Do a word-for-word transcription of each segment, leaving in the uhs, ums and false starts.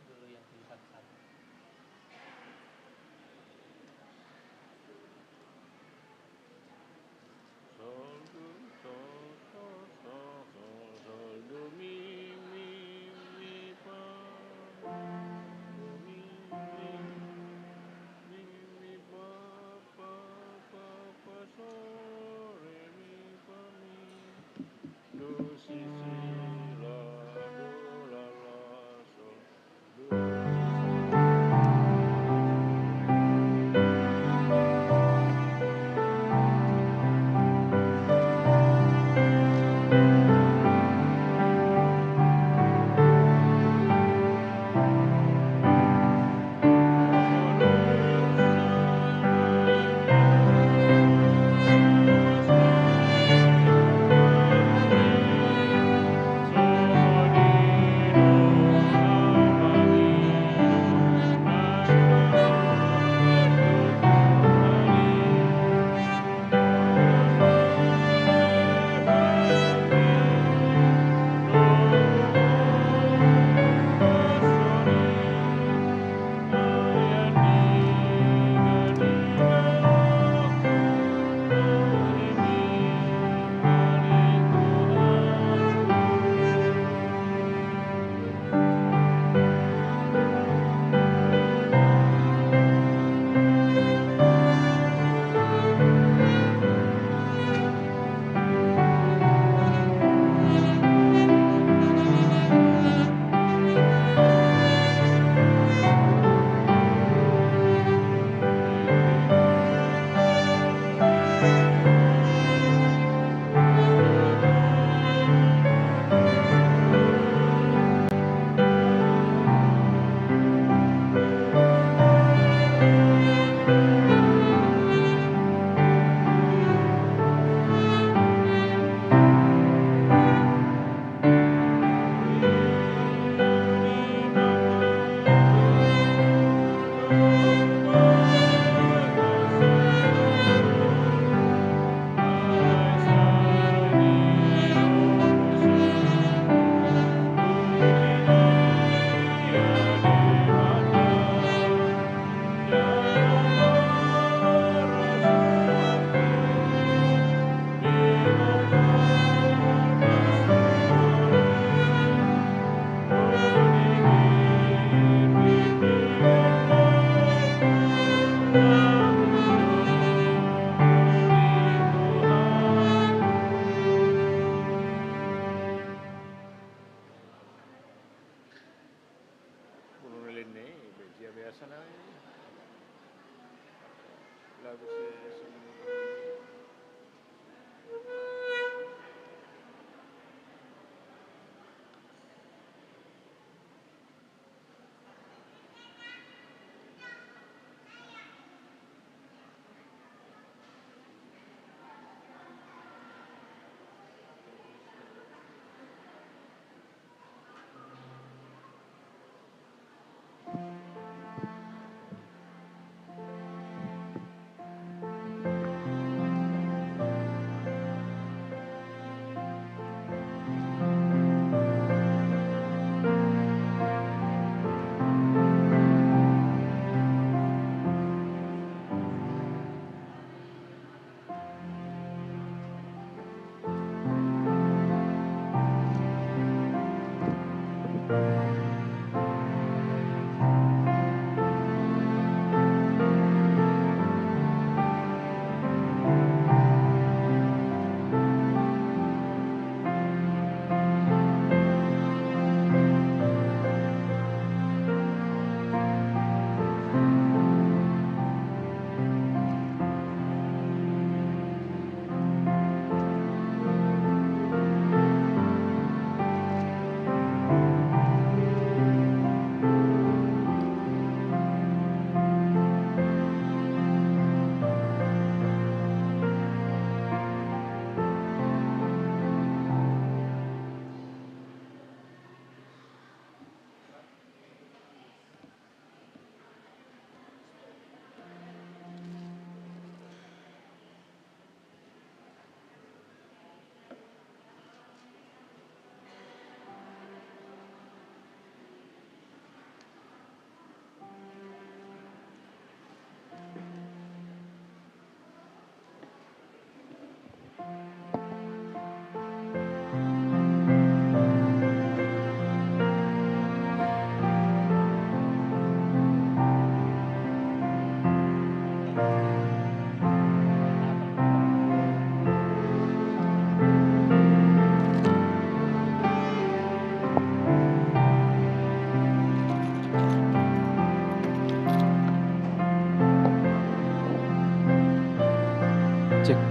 Dulu yang tulisan satu. Sol, do, sol, sol, sol, sol, sol, do, mi, mi, mi, fa, mi, mi, mi, mi, fa, fa, fa, fa, sol, re, mi, fa, mi. Do, si, si, la, do, la, la, sol, do, si, si. Molo na lenne, be dia biasa na. Lagu se, se.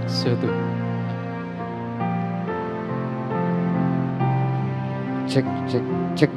Satu. Cek, cek, cek.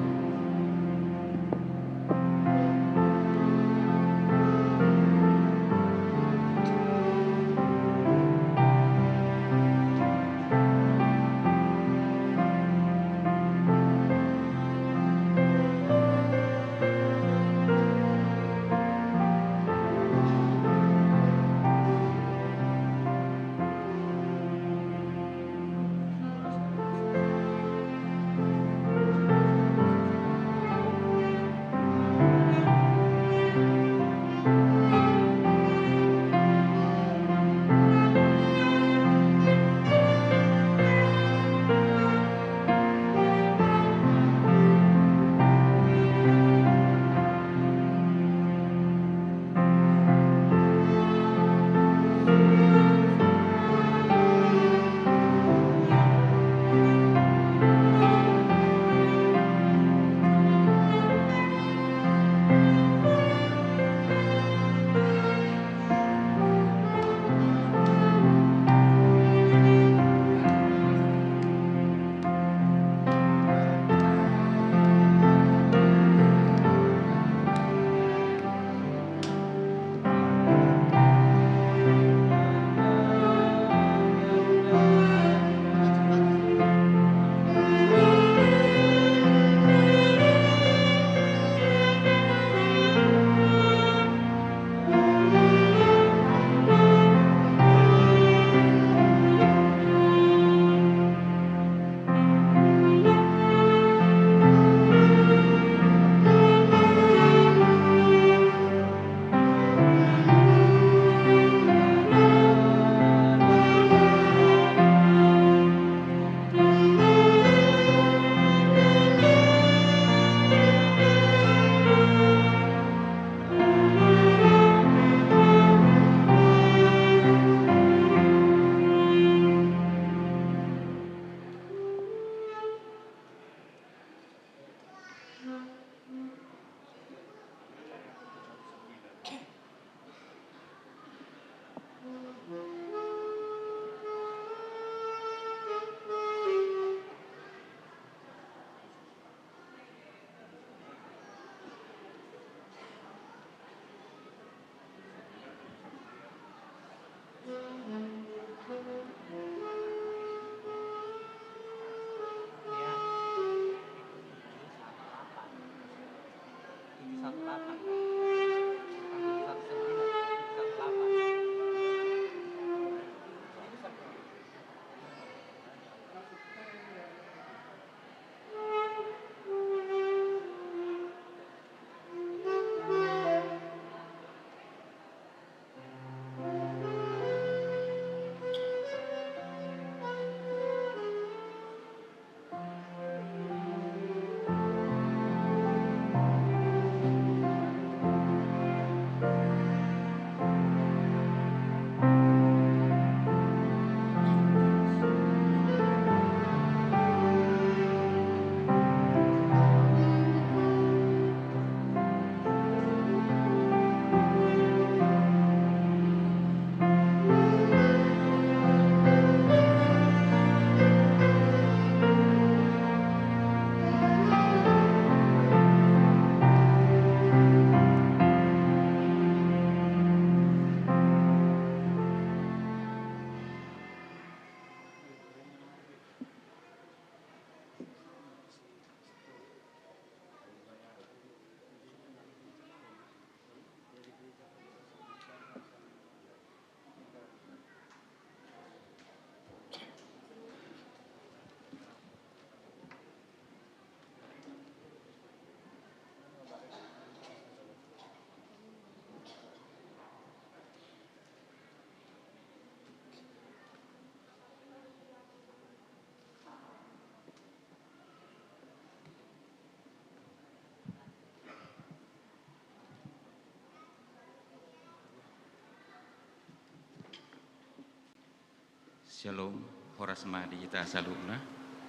Syalom, horas ma di hita saluhutna.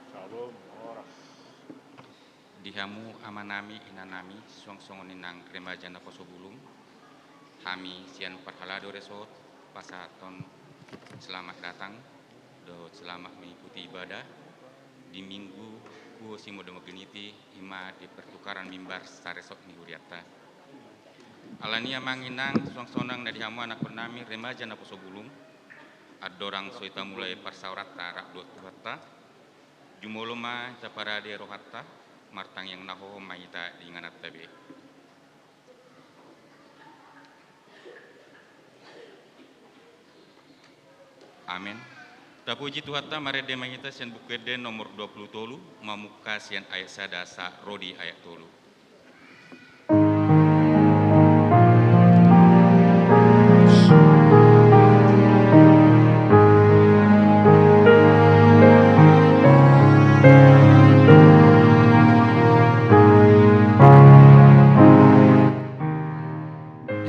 Syalom, horas. Di hamu amanami, inanami, suang songon i nang remaja naposo bulung, hami sian parhalado resort pasahathon Selamat datang dohot selamat mengikuti ibadah di Minggu Quo Simo Demo Geniti, i ma di pertukaran mimbar saresort ni hurianta. Alani i, amang inang, suang sonang na di hamu anakkonnami remaja Naposobulung, andorang so hita mulai parsaoranta rap dohot Tuhanta, jumolo ma hita parade rohanta, martangiang na hohom ma hita di ingananta be. Amen. Tapuji Tuhanta, marende ma hita sian Buku Ende nomor dua pulu tolu, mamungka sian ayat sada sahat ro di ayat tolu.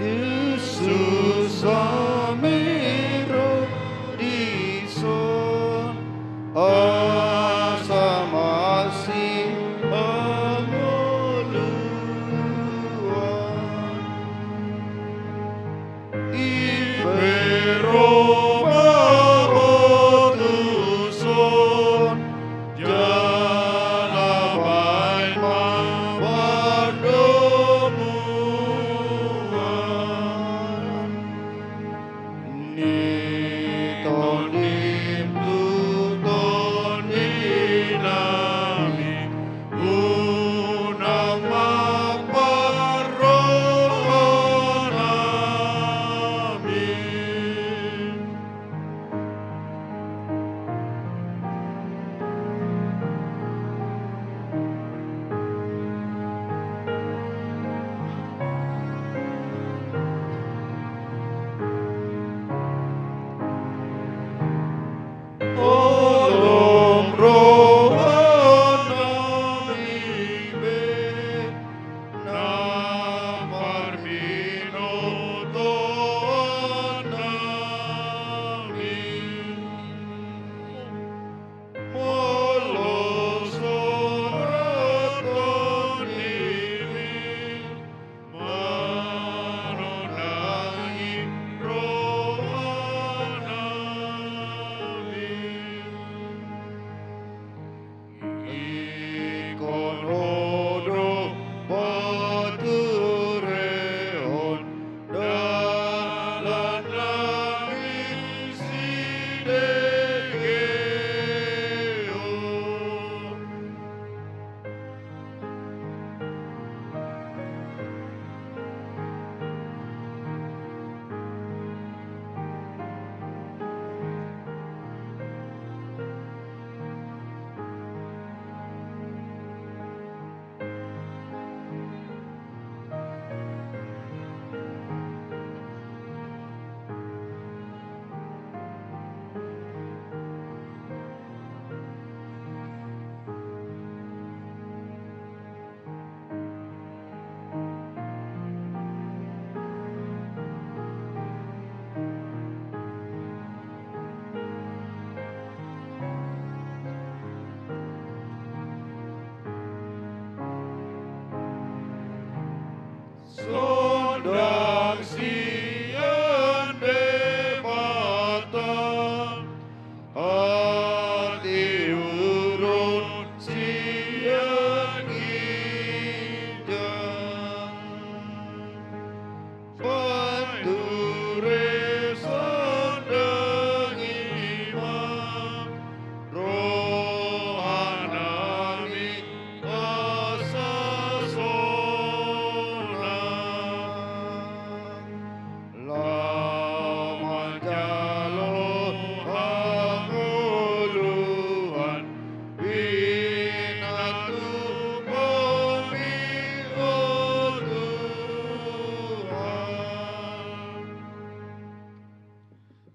Di susa miro dison, asa masihangoluan. Ipe ro ma ho tuson, jala baen ma pandomuan ni tondim tu tondinami, unang ma parrohanami. Holom rohanami be, na parbinotoannami. Molo so ra tondimi, manondangi rohanami. Ingkon ho do paturehon dalan nami sidegeon. Sondang sian Debata, hatiuron sian ginjang. Panture sondangi ma rohanami asa sonang, laho manjalo hangoluan pinatupa-Mi, o Tuhan.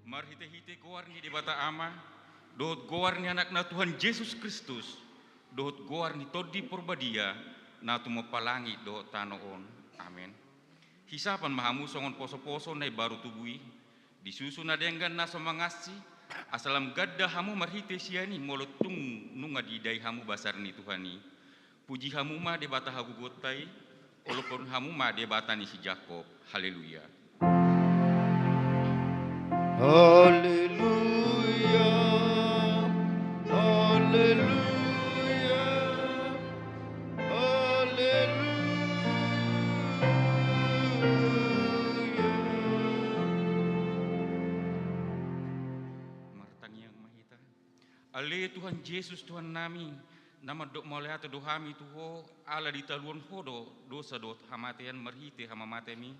Marhitehite goar ni Debata Ama, dohot goar ni Anakna Tuhan Jesus Kristus, dohot goar ni Tondi Porbadia, na tumompa langit dohot tano on. Amen. Hisapan ma hamu songon posoposo na imbaru tubu i, di susu na denggan na so mangansi, asa lam ganda hamu marhite sian i molo tung nunga didai hamu basar ni Tuhan i. Puji hamu ma Debata hagogoonta i, olophon hamu ma Debata ni si Jakob. Haleluya. Haleluya, haleluya, haleluya. Martangiang ma hita. Ale Tuhan Jesus, Tuhannami, na mandok mauliate do hami tu Ho, ala ditaluhon Ho do dosa dohot hamatean marhite hamamatemi.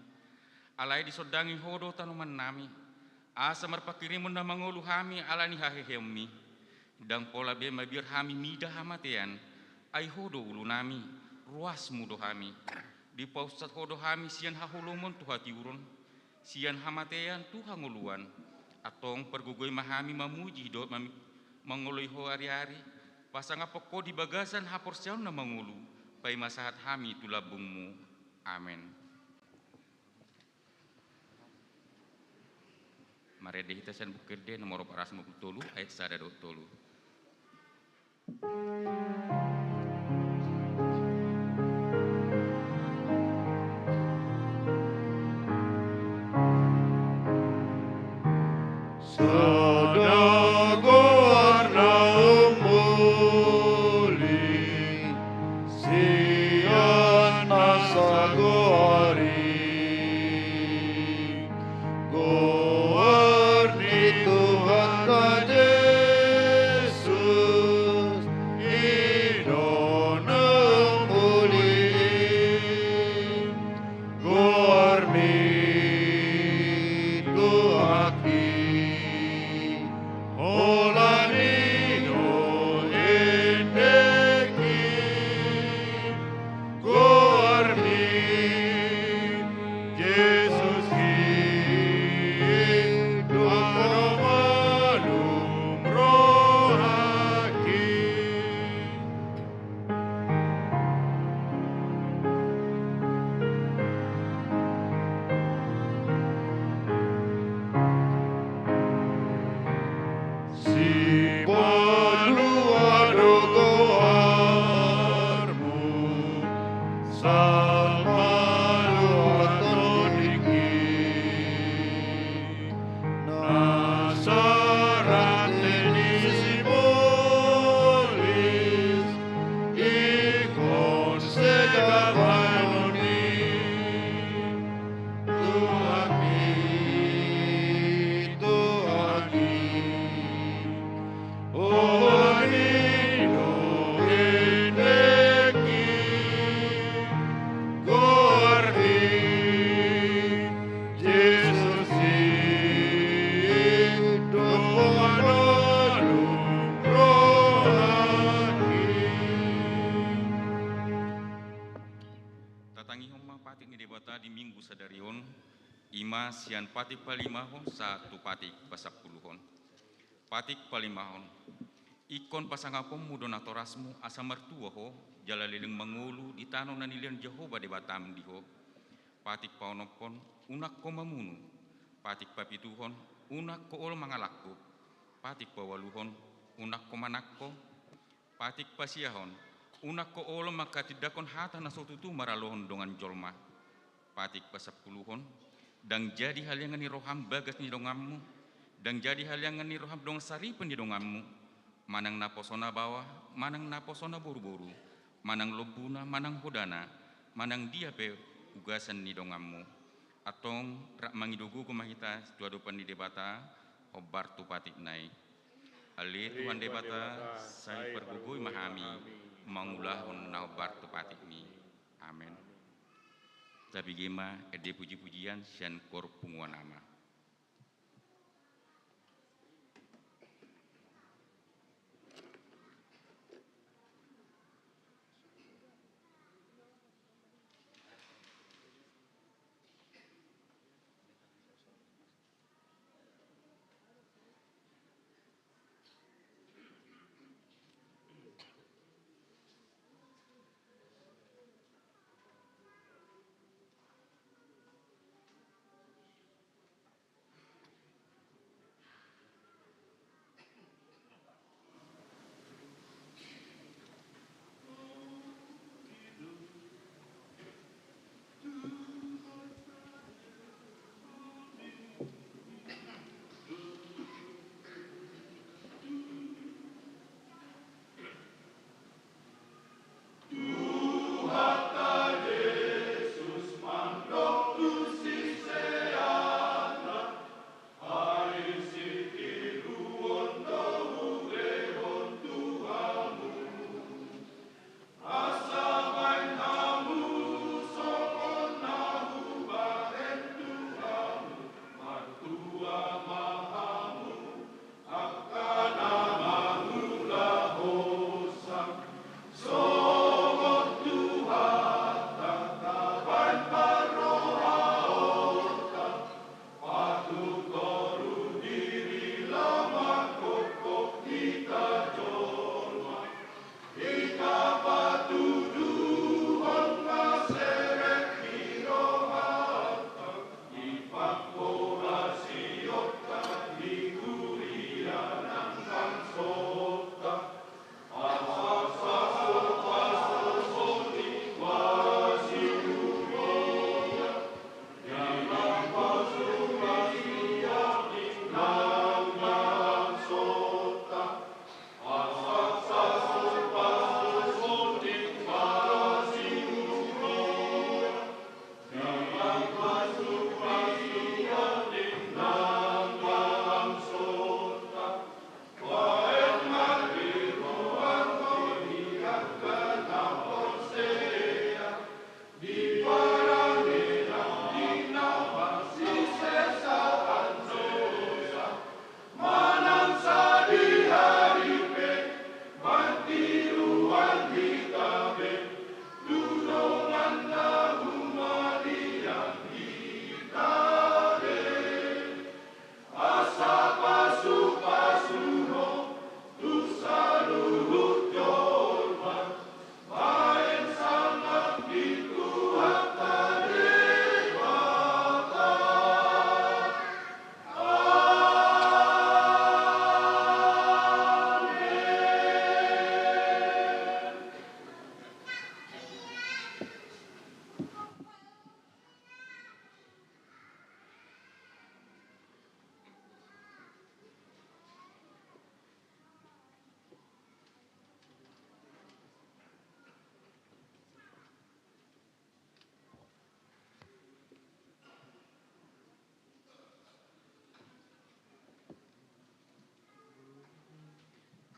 Alai disondangi Ho do tanomannami, asa marpanghirimon na mangolu hami ala ni haheheonmi. Ndang pola be mabiar hami mida hamatean, ai Ho do ulunami, ruasmu do hami. Dipaunsat Ho do hami sian haholomon tu hatiuron, sian hamatean tu hangoluan. Antong pargogoi ma hami mamuji dohot mami-, mangoloi Ho ariari, pasangaphon Ho di bagasan haporseaon na mangolu, paima sahat hami tu lambungmu. Amen. Marende hita sian Buku Ende nomor opat ratus lima puluh tolu, ayat sada dohot tolu. Sada goar na umuli sian na sagoar i, goar ni Tuhanta Jesus, i do na umuli. Goarmi tu aki, holan i do endeki. Goarmi Jesus i do malum rohaki. Sipalua do goarmu, sai malua tondihi. Na sarat ni sibolis, ingkon sega bahenon i. Tuhan i, Tuhan i, holan i do endeki. Goarmi Jesus i do malum rohaki. Tatangihon ma patik ni Debata di Minggu sadari on, i ma sian patik palimahon sahat tu patik pasampuluhon. Patik palimahon. Ingkon pasangaponmu do natorasmu asa martua ho, jala leleng mangolu di tano na nilehon Jahowa Debatam di ho. Patik paonomhon, unang ho mamunu. Patik papituhon, unang ho olo mangalangkup. Patik paualuhon, unang ho manangko. Patik pasiahon, unang ho olo manghatindanghon hata na so tutu maralohon dongan jolma. Patik pasampuluhon, ndang jadi haleangan ni roham bagas ni donganmu, ndang jadi haleangan ni roham dongan saripe ni donganmu, manang naposo na baoa, manang naposo na boruboru, manang lombuna, manang hodana, manang dia pe ugasan ni donganmu. Antong rap mangido gogo ma hita tu adopan ni Debata, hombar tu patikna i. Ale Tuhan Debata, sai pargogoi ma hami mangulahon na hombar tu patikmi. Amen. Tabege ma ende pujipujian sian Koor Punguan Ama.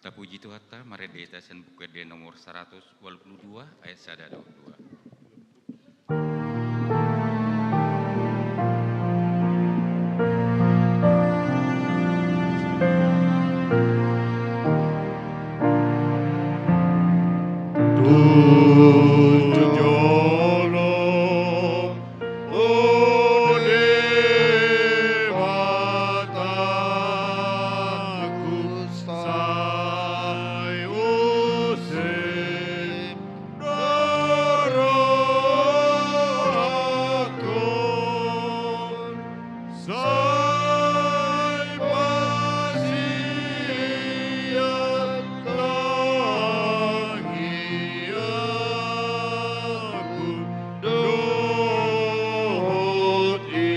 Tapuji Tuhanta, marende hita sian Buku Ende nomor saratus ualu pulu dua, ayat sada dohot dua. Tu jolo, o Debata, sai usip do rohangku, sai pasilangkon tangiangku dohot i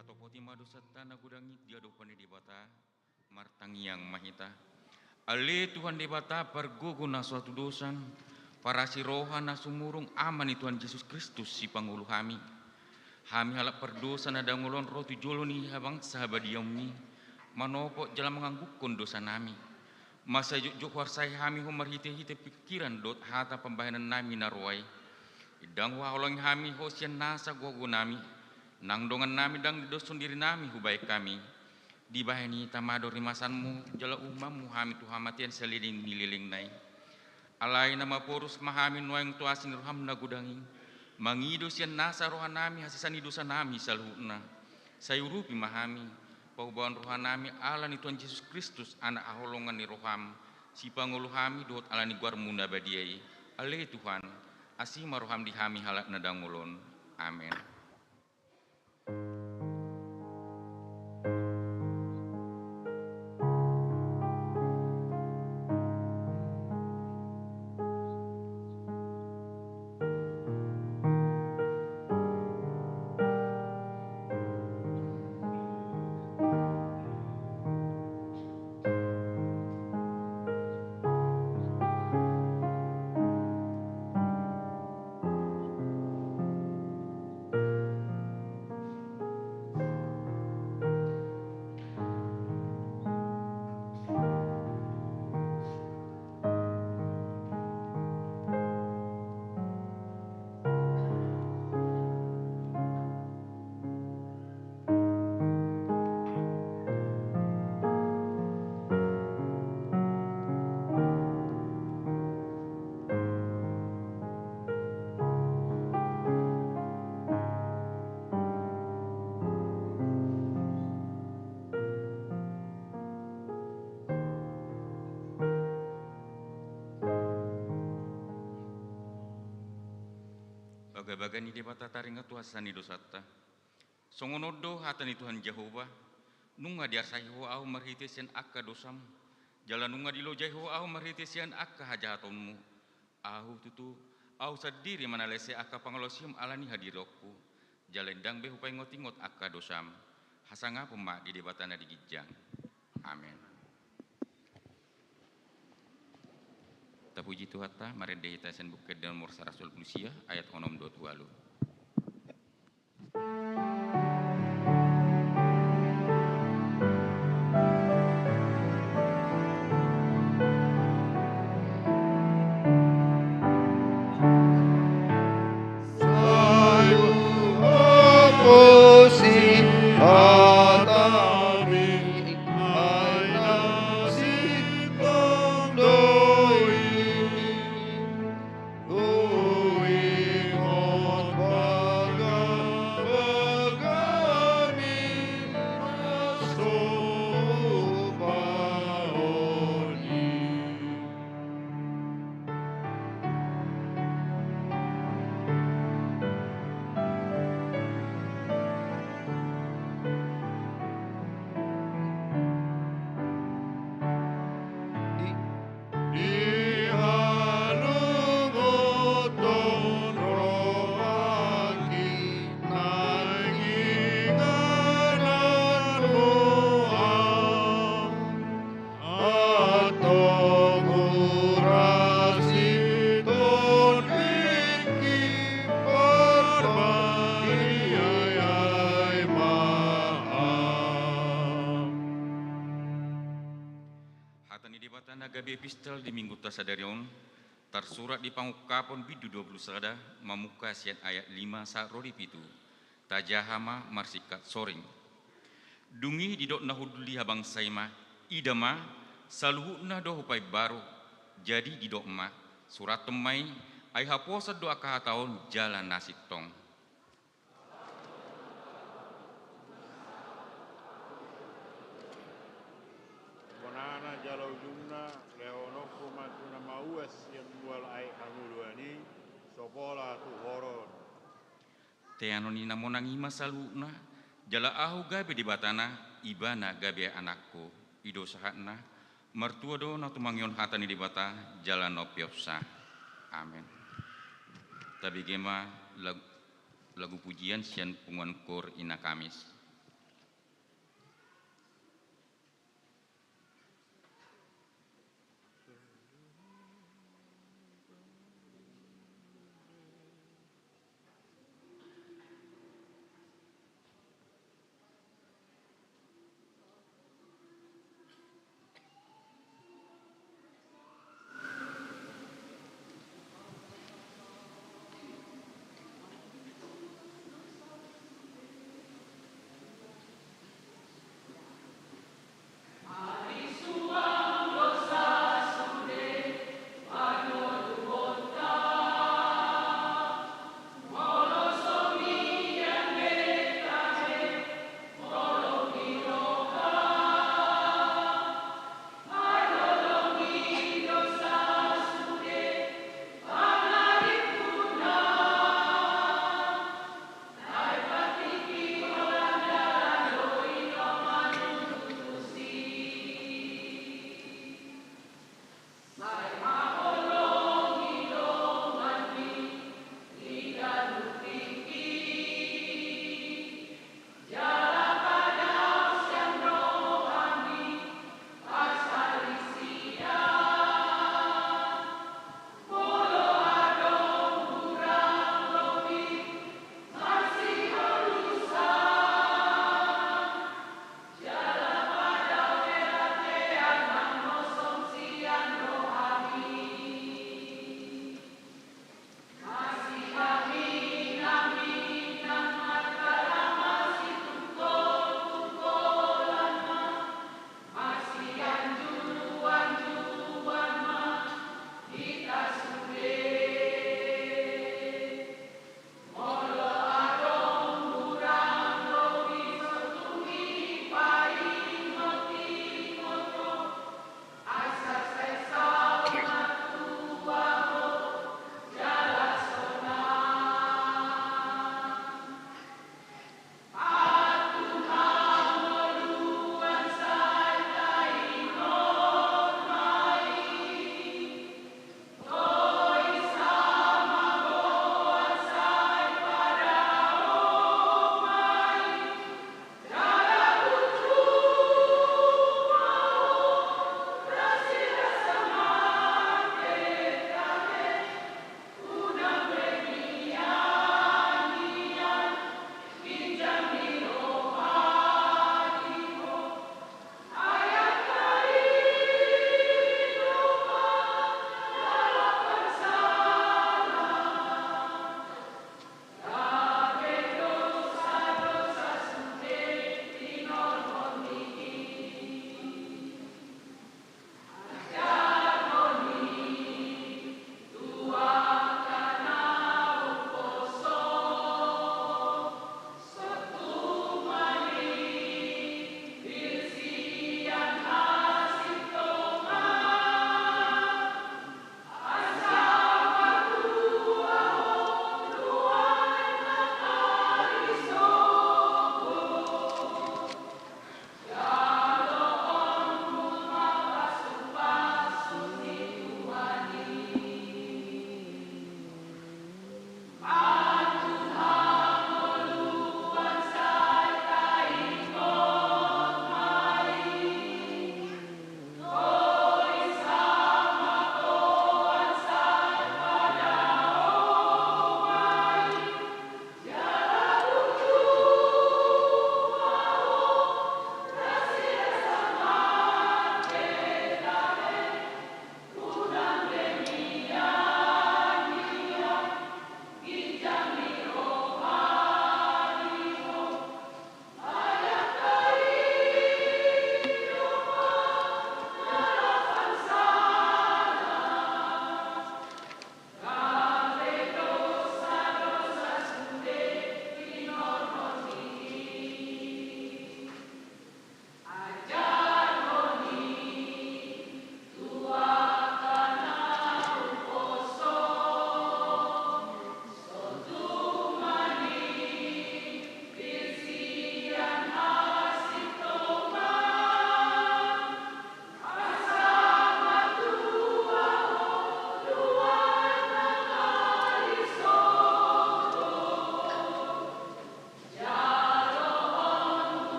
Tatopoti ma dosanta na godang i di adopan ni Debata. Martangiang ma hita. Ale Tuhan Debata, pargogo na so hatudosan, parasi roha na sumurung, Ama ni Tuhan Jesus Kristus, sipangolu hami. Hami halak pardosa na dangol on ro tu jolo ni habangsa habadiaonMi, manopot jala mangangguhon dosanami. Masa jotjot huarsai hami Ho marhitehite pingkiran dohot hata pambahenannami na roa i. Ndang huhaholongi hami Ho sian nasa gogonami, nang dongannami ndang nidoshon dirinami hubahen hami. Dibahen hita ma do rimasanMu jala uhumanMu hami tu hamatean saleleng ni lelengna i. Alai na maporus ma hami nuaeng tu asi ni rohaM na godang i, mangido sian nasa rohanami hasesaan ni dosanami saluhutna. Sai urupi ma hami, paubahon rohanami ala ni Tuhan Jesus Kristus, Anak haholongan ni rohaM, sipangolu hami dohot ala ni goarMu na badia i. Ale Tuhan, asi ma rohaM di hami halak na dangol on. Amen. Bagabaga ni Debata taringot tu hasesaan ni dosanta. Songon on do hata ni Tuhan Jahowa: Nunga diarsahi Ho ahu marhite sian angka dosam, jala nunga dilojai Ho ahu marhite sian angka hajahatonmu. Ahu tutu, ahu sandiri manalese angka pangalaosiam ala ni hadirionku, jala ndang be hupaingotingot angka dosam. Hasangapon ma di Debata na di ginjang. Amen. Tapuji Tuhanta, marende hita sian Buku Ende nomor saratus ualu pulu sia, ayat onom dohot ualu. Minggunta sadari on tarsurat di Pangungkapon bindu dua pulu sada, mamungka sian ayat lima sahat ro di pitu. Tajaha ma marsingkat soring. Dung i didok na hundul di habangsa i ma, ida ma, saluhutna do hupaimbaru. Jadi didok ma, surathon ma i, ai haposan do angka hata on jala na sintong. Bonana jala ujungna, lehononku ma tu na mauas sian mual aek hangoluan i, so pola tu horong. Teanon ni na monang i ma saluhutna, jala ahu gabe Debatana, ibana gabe anakku. I do sahatna, martua do na tumangihon hata ni Debata, jala na umpeopsa. Amen. Tabege ma lag-, lagu pujian sian punguan Kor Ina Kamis.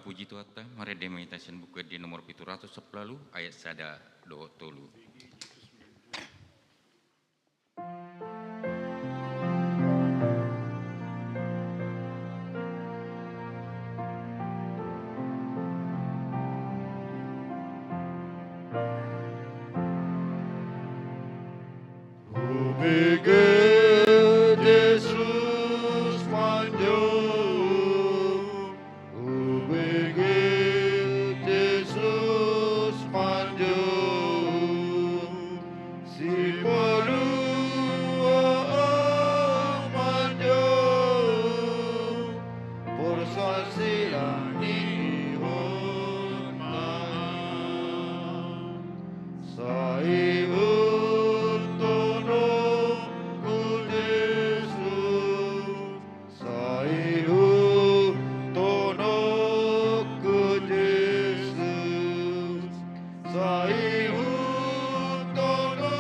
Puji Tuhanta, marende ma hita sian Buku Ende nomor pitu ratus sampulu ualu, ayat sada dohot tolu. Hubege Jesus manjou, hubege Jesus manjou, sipalua manjou, porsasila ni hot na. Sai ihuthon ho Jesus, sai ihuthon ho Jesus, sai ihuthon ho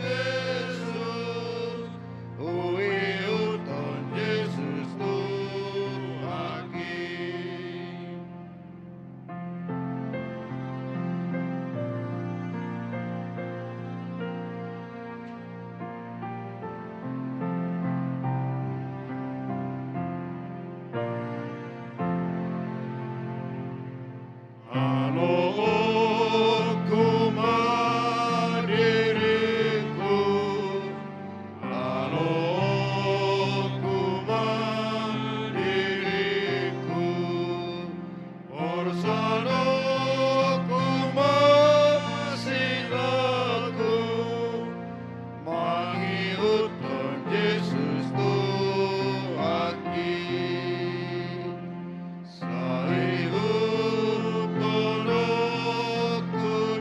Jesus, huihuthon Jesus tu aki. Alookku ma diringku, alookku ma diringku, porsalaanku ma silangku, mangihuthon Jesus tu aki. Sai ihuthon ho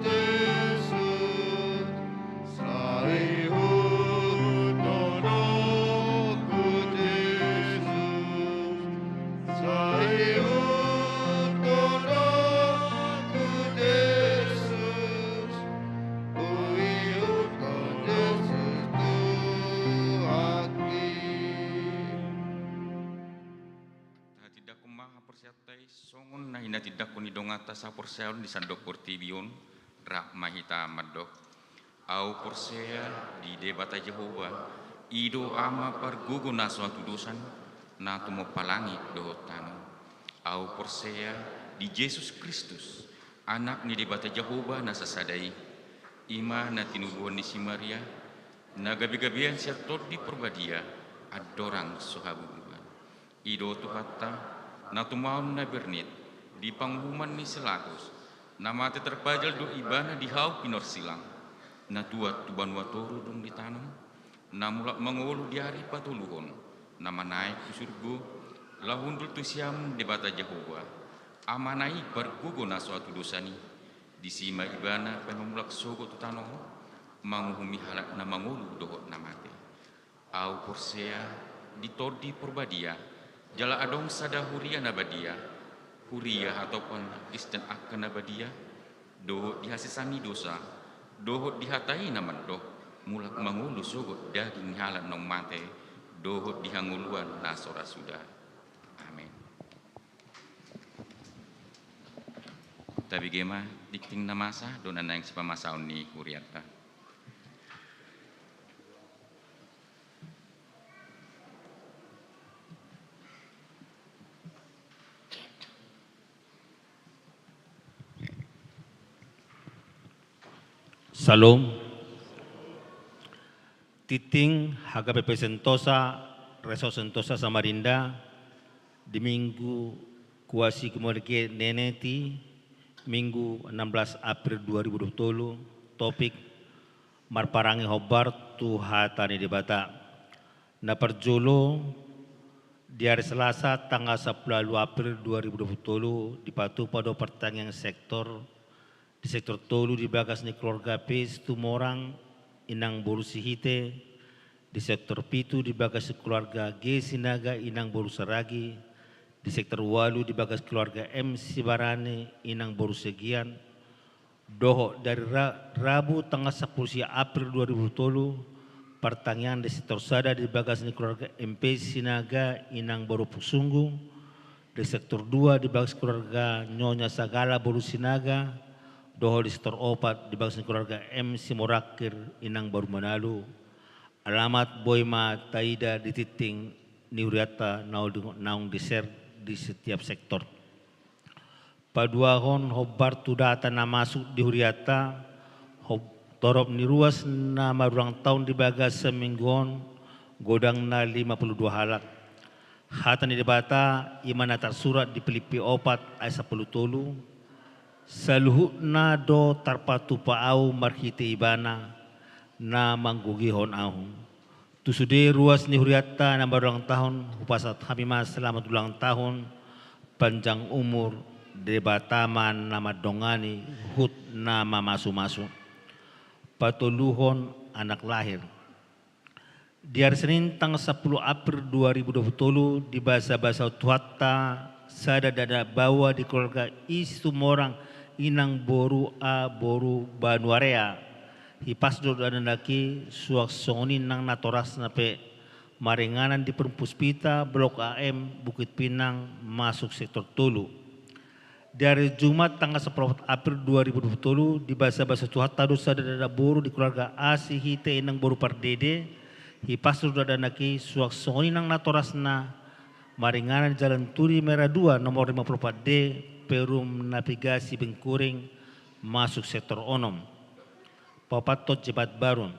Jesus, sai ihuthon ho Jesus, sai ihuthon ho Jesus, huihuthon Jesus tu aki. Tahatindangkon ma haporseaonta i songon na hinatindangkon ni donganta saporseaon di sandok portibi on, rap ma hita mandok. Ahu porsea di Debata Jahowa, i do Ama pargogo na so hatudosan, na tumompa langit dohot tano. Ahu porsea di Jesus Kristus, Anak ni Debata Jahowa na sasada i, i ma na tinubuan ni si Maria, na gabegabean sian Tondi Parbadia, andorang so habubuhan. I do Tuhanta, na tumaon na bernit, di panguhuman ni si Pilatus, na mate tarpajal do Ibana di hau pinorsilang, na tuat tu banua toru dung ditanom, na mulak mangolu di ari patoluhon, na manaek tu surgo, laho hundul tu siamun Debata Jahowa, Amana i pargogo na so hatudosan i, disi ma Ibana paima mulak sogot tu tano on, manguhumi halak na mangolu dohot na mate. Ahu porsea di Tondi Parbadia, jala adong sada huria na badia, huria hatopan Kristen angka na badia, dohot di hasesaan ni dosa, dohot di hata i na mandok, mulak mangolu sogot daging ni halak naung mate, dohot di hangoluan na so ra suda. Amen. Tabege ma, tingting na masa, do na naeng sipamasaon ni hurianta. Syalom. Tingting H K P P Sentosa, Resort Sentosa Samarinda, di Minggu Quasi Cumulative Neneti, Minggu enam belas April dua ribu dua puluh tolu, topik, marparange hombar tu hata ni Debata. Na parjolo, di ari Selasa tanggal sampulu ualu April dua ribu dua puluh tolu, dipatupa do partangiangan sektor, di sektor tolu di bagas ni keluarga P Situmorang, Inang boru Sihite, di sektor pitu di bagas keluarga G Sinaga, Inang boru Saragi, di sektor ualu di bagas keluarga M Sibarani, Inang boru Segian, dohot di ari Ra-, Rabu tanggal sampulu sia April dua ribu tolu, partangiangan di sektor sada di bagas ni keluarga M P Sinaga, Inang boru Pusunggu, Di sektor dua di bagas keluarga Nyonya Sagala boru Sinaga, dohot di sektor opat di bagas keluarga M Simorangkir inang boru Manalu. Alamat boi ma taida di tingting ni hurianta naung di, naung di-share di setiap sektor. Paduahon hombar tu data na masuk di hurianta, ho-, torop ni ruas na marulang tahun di bagasan minggu on, godangna lima puluh dua halak. Hata ni Debata, i ma na tarsurat di Pilippi opat ayat sampulu tolu, saluhutna do tarpatupa ahu marhite ibana, na manggogihon ahu. Tu sude ruas ni hurianta na marulang tahun, hupasahat hami ma selamat ulang tahun, panjang umur, Debata ma na mandongani huhut na mamasumasu. Patoluhon anak lahir. Di ari Senin tanggal sampulu April dua ribu dua puluh tolu, dibasabasa Tuhanta sada dana baoa di keluarga i Situmorang inang boru A boru Banuarea. Hipas do dana nangkin suang songon i nang natorasna pe, maringanan di Perum Puspita, Blok A M, Bukit Pinang, masuk sektor tolu. Di ari Jumat tanggal sampulu opat April dua ribu dua puluh tolu, dibasabasa Tuhanta do sada dana boru di keluarga A Sihite inang boru Pardede, hipas do dana nangkin suang songon i nang natorasna, maringanan di Jalan Turi Mera dua nomor lima puluh opat D, Perum Navigasi Bengkuring, masuk sektor onom. Paopathon Jebat Baru.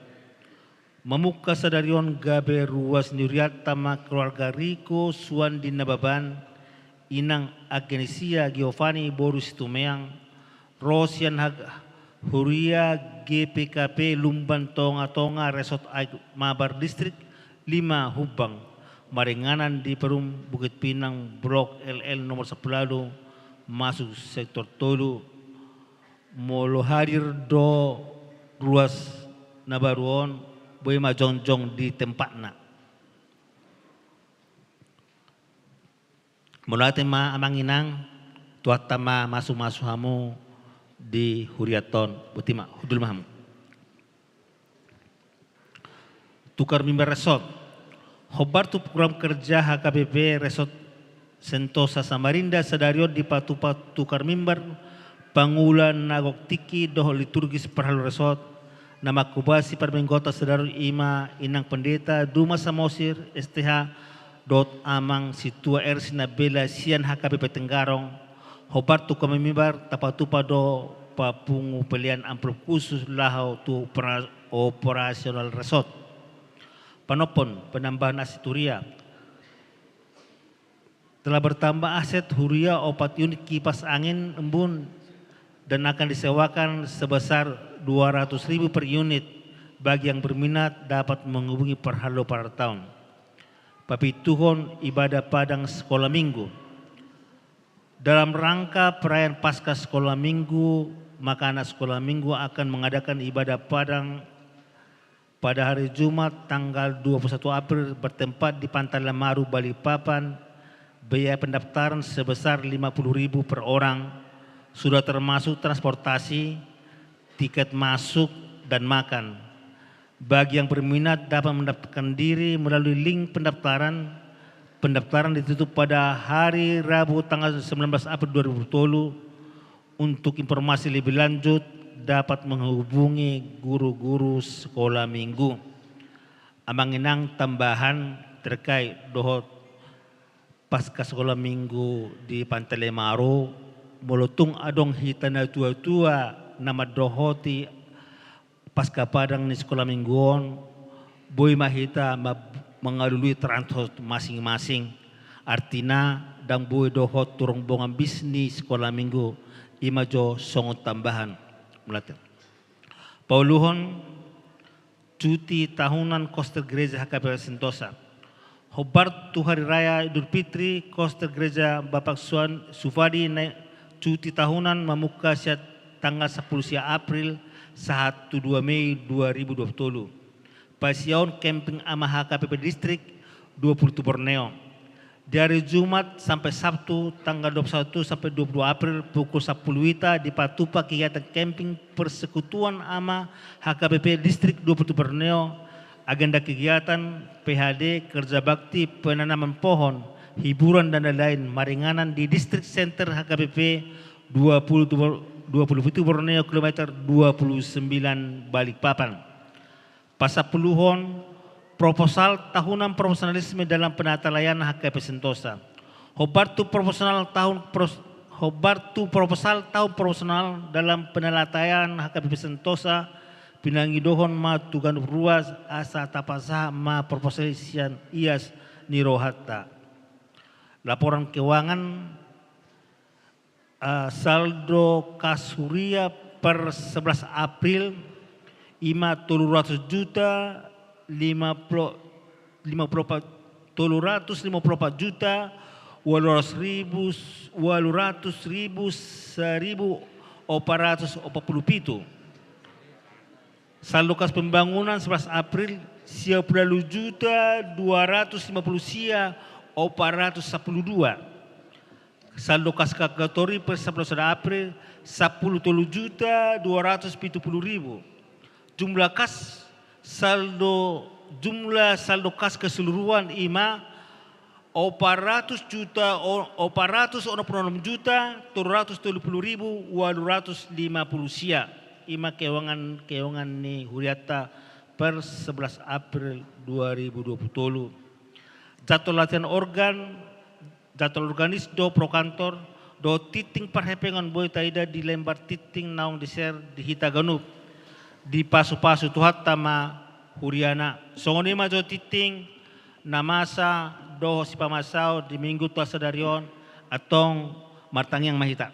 Mamungka sadari on gabe ruas ni hurianta ma keluarga Riko Suandi Nababan, inang Agnesia Giovanni boru Situmeang, ro sian hag-, huria G P K P Lumban Tongatonga Resort Aek Mabar Distrik lima Humbang, maringanan di Perum Bukit Pinang Blok L L nomor sampulu ualu, masuk sektor tolu. Molo hadir do ruas na baru on, boi ma jongjong di tempatna. Mauliate ma amang inang, Tuhanta ma masumasu hamu di hurianta on, boti ma, hundul ma hamu. Tukar mimbar Resort. Hombar tu program kerja H K B P Resort Sentosa Samarinda sadari on dipatupa tukar mimbar pangula na gok tingki dohot liturgis parhalado Resort, na manghobasi parmingguonta sadari on i ma inang Pendeta Duma Samosir, S T H, dohot amang Sintua R. Sinambela sian H K B P Tenggarong. Hombar tu tukar mimbar tapatupa do papungu pelean amplop khusus laho tu opera-, operasional Resort. Panompon, penambahan aset huria. Telah bertambah aset huria opat unit kipas angin embun dan akan disewakan sebesar dua ratus ribu per unit. Bagi yang berminat dapat menghubungi parhalado partaon. Papituhon ibadah padang sekolah minggu. Dalam rangka perayaan Paskah Sekolah Minggu, maka anak sekolah minggu akan mengadakan ibadah padang pada hari Jumat tanggal dua puluh satu April bertempat di Pantai Lemaru, Balikpapan. Biaya pendaftaran sebesar lima puluh ribu per orang, sudah termasuk transportasi, tiket masuk, dan makan. Bagi yang berminat dapat mendaftarkan diri melalui link pendaftaran. Pendaftaran ditutup pada hari Rabu tanggal sembilan belas April dua ribu dua puluh. Untuk informasi lebih lanjut dapat menghubungi guru-guru sekolah minggu. Amang inang, tambahan terkait dohot Paskah Sekolah Minggu di Pantai Lemaru, molo tung adong hita na tua-tua na mandohoti Paskah padang ni sekolah minggu on, boi ma hita ma-, mangalului transport masing-masing. Artina, ndang boi dohot tu rombongan bis ni sekolah minggu, i ma jo songon tambahan. Mauliate. Pauluhon, cuti tahunan Koster Gereja H K B P Sentosa. Hombar tu Hari Raya Idul Fitri, Koster Gereja Bapak Suan-, Sufadi naek cuti tahunan mamungka sian tanggal sampulu sia April sahat tu dua Mei dua ribu dua puluh tolu. Pasiaon camping Ama H K B P Distrik dua puluh tu Borneo. Di hari Jumat sampai Sabtu, tanggal dua puluh satu sampai dua puluh dua April, pukul sampulu WITA, dipatupa kegiatan camping Persekutuan Ama H K B P Distrik dua puluh tu Borneo. Agenda kegiatan, P H D, kerja bakti, penanaman pohon, hiburan dan lain-lain, maringanan di District Center H K B P dua puluh, dua puluh pitu Borneo, kilometer dua puluh sembilan, Balikpapan. Pasampuluhon, proposal tahunan profesionalisme dalam penata layanan H K P Sentosa. Hombar tu proporsional tahun pros-, hombar tu proposal tahun proporsional dalam penata layanan H K P Sentosa, pinangidohon ma tu ganup ruas asa tapasahat ma proposal sian ias ni rohanta. Laporan keuangan, eh, saldo kas huria per sebelas April, ima tolu ratus juta, lima puluh, lima puluh opat, tolu ratus lima puluh opat juta, ualu ratus ribu, ualu ratus ribu, saribu opat ratus opat puluh pitu. Saldo kas pembangunan sebelas April, sia pulu ualu juta, dua ratus lima puluh sia, opat ratus sapuluh dua. Saldo kas kalkulatori per sapuluh sada April, sapuluh tolu juta, dua ratus pitu puluh ribu. Jumlah kas, saldo, jumlah saldo kas keseluruhan ima opat ratus juta, o-, opat ratus onom puluh onom juta, tolu ratus tolu puluh ribu, ualu ratus lima puluh sia. Ima keuangan, keuangan ni hurianta per sebelas April dua ribu dua puluh tolu. Jadwal latihan organ, jadwal organis dohot pro kantor, dohot tingting parhepengon boi taida di lembar tingting naung di-share di hita ganup. Dipasupasu Tuhanta ma huriana. Songon i ma jo tingting na masa dohot sipamasaon di minggu tu sadari on, antong martangiang ma hita.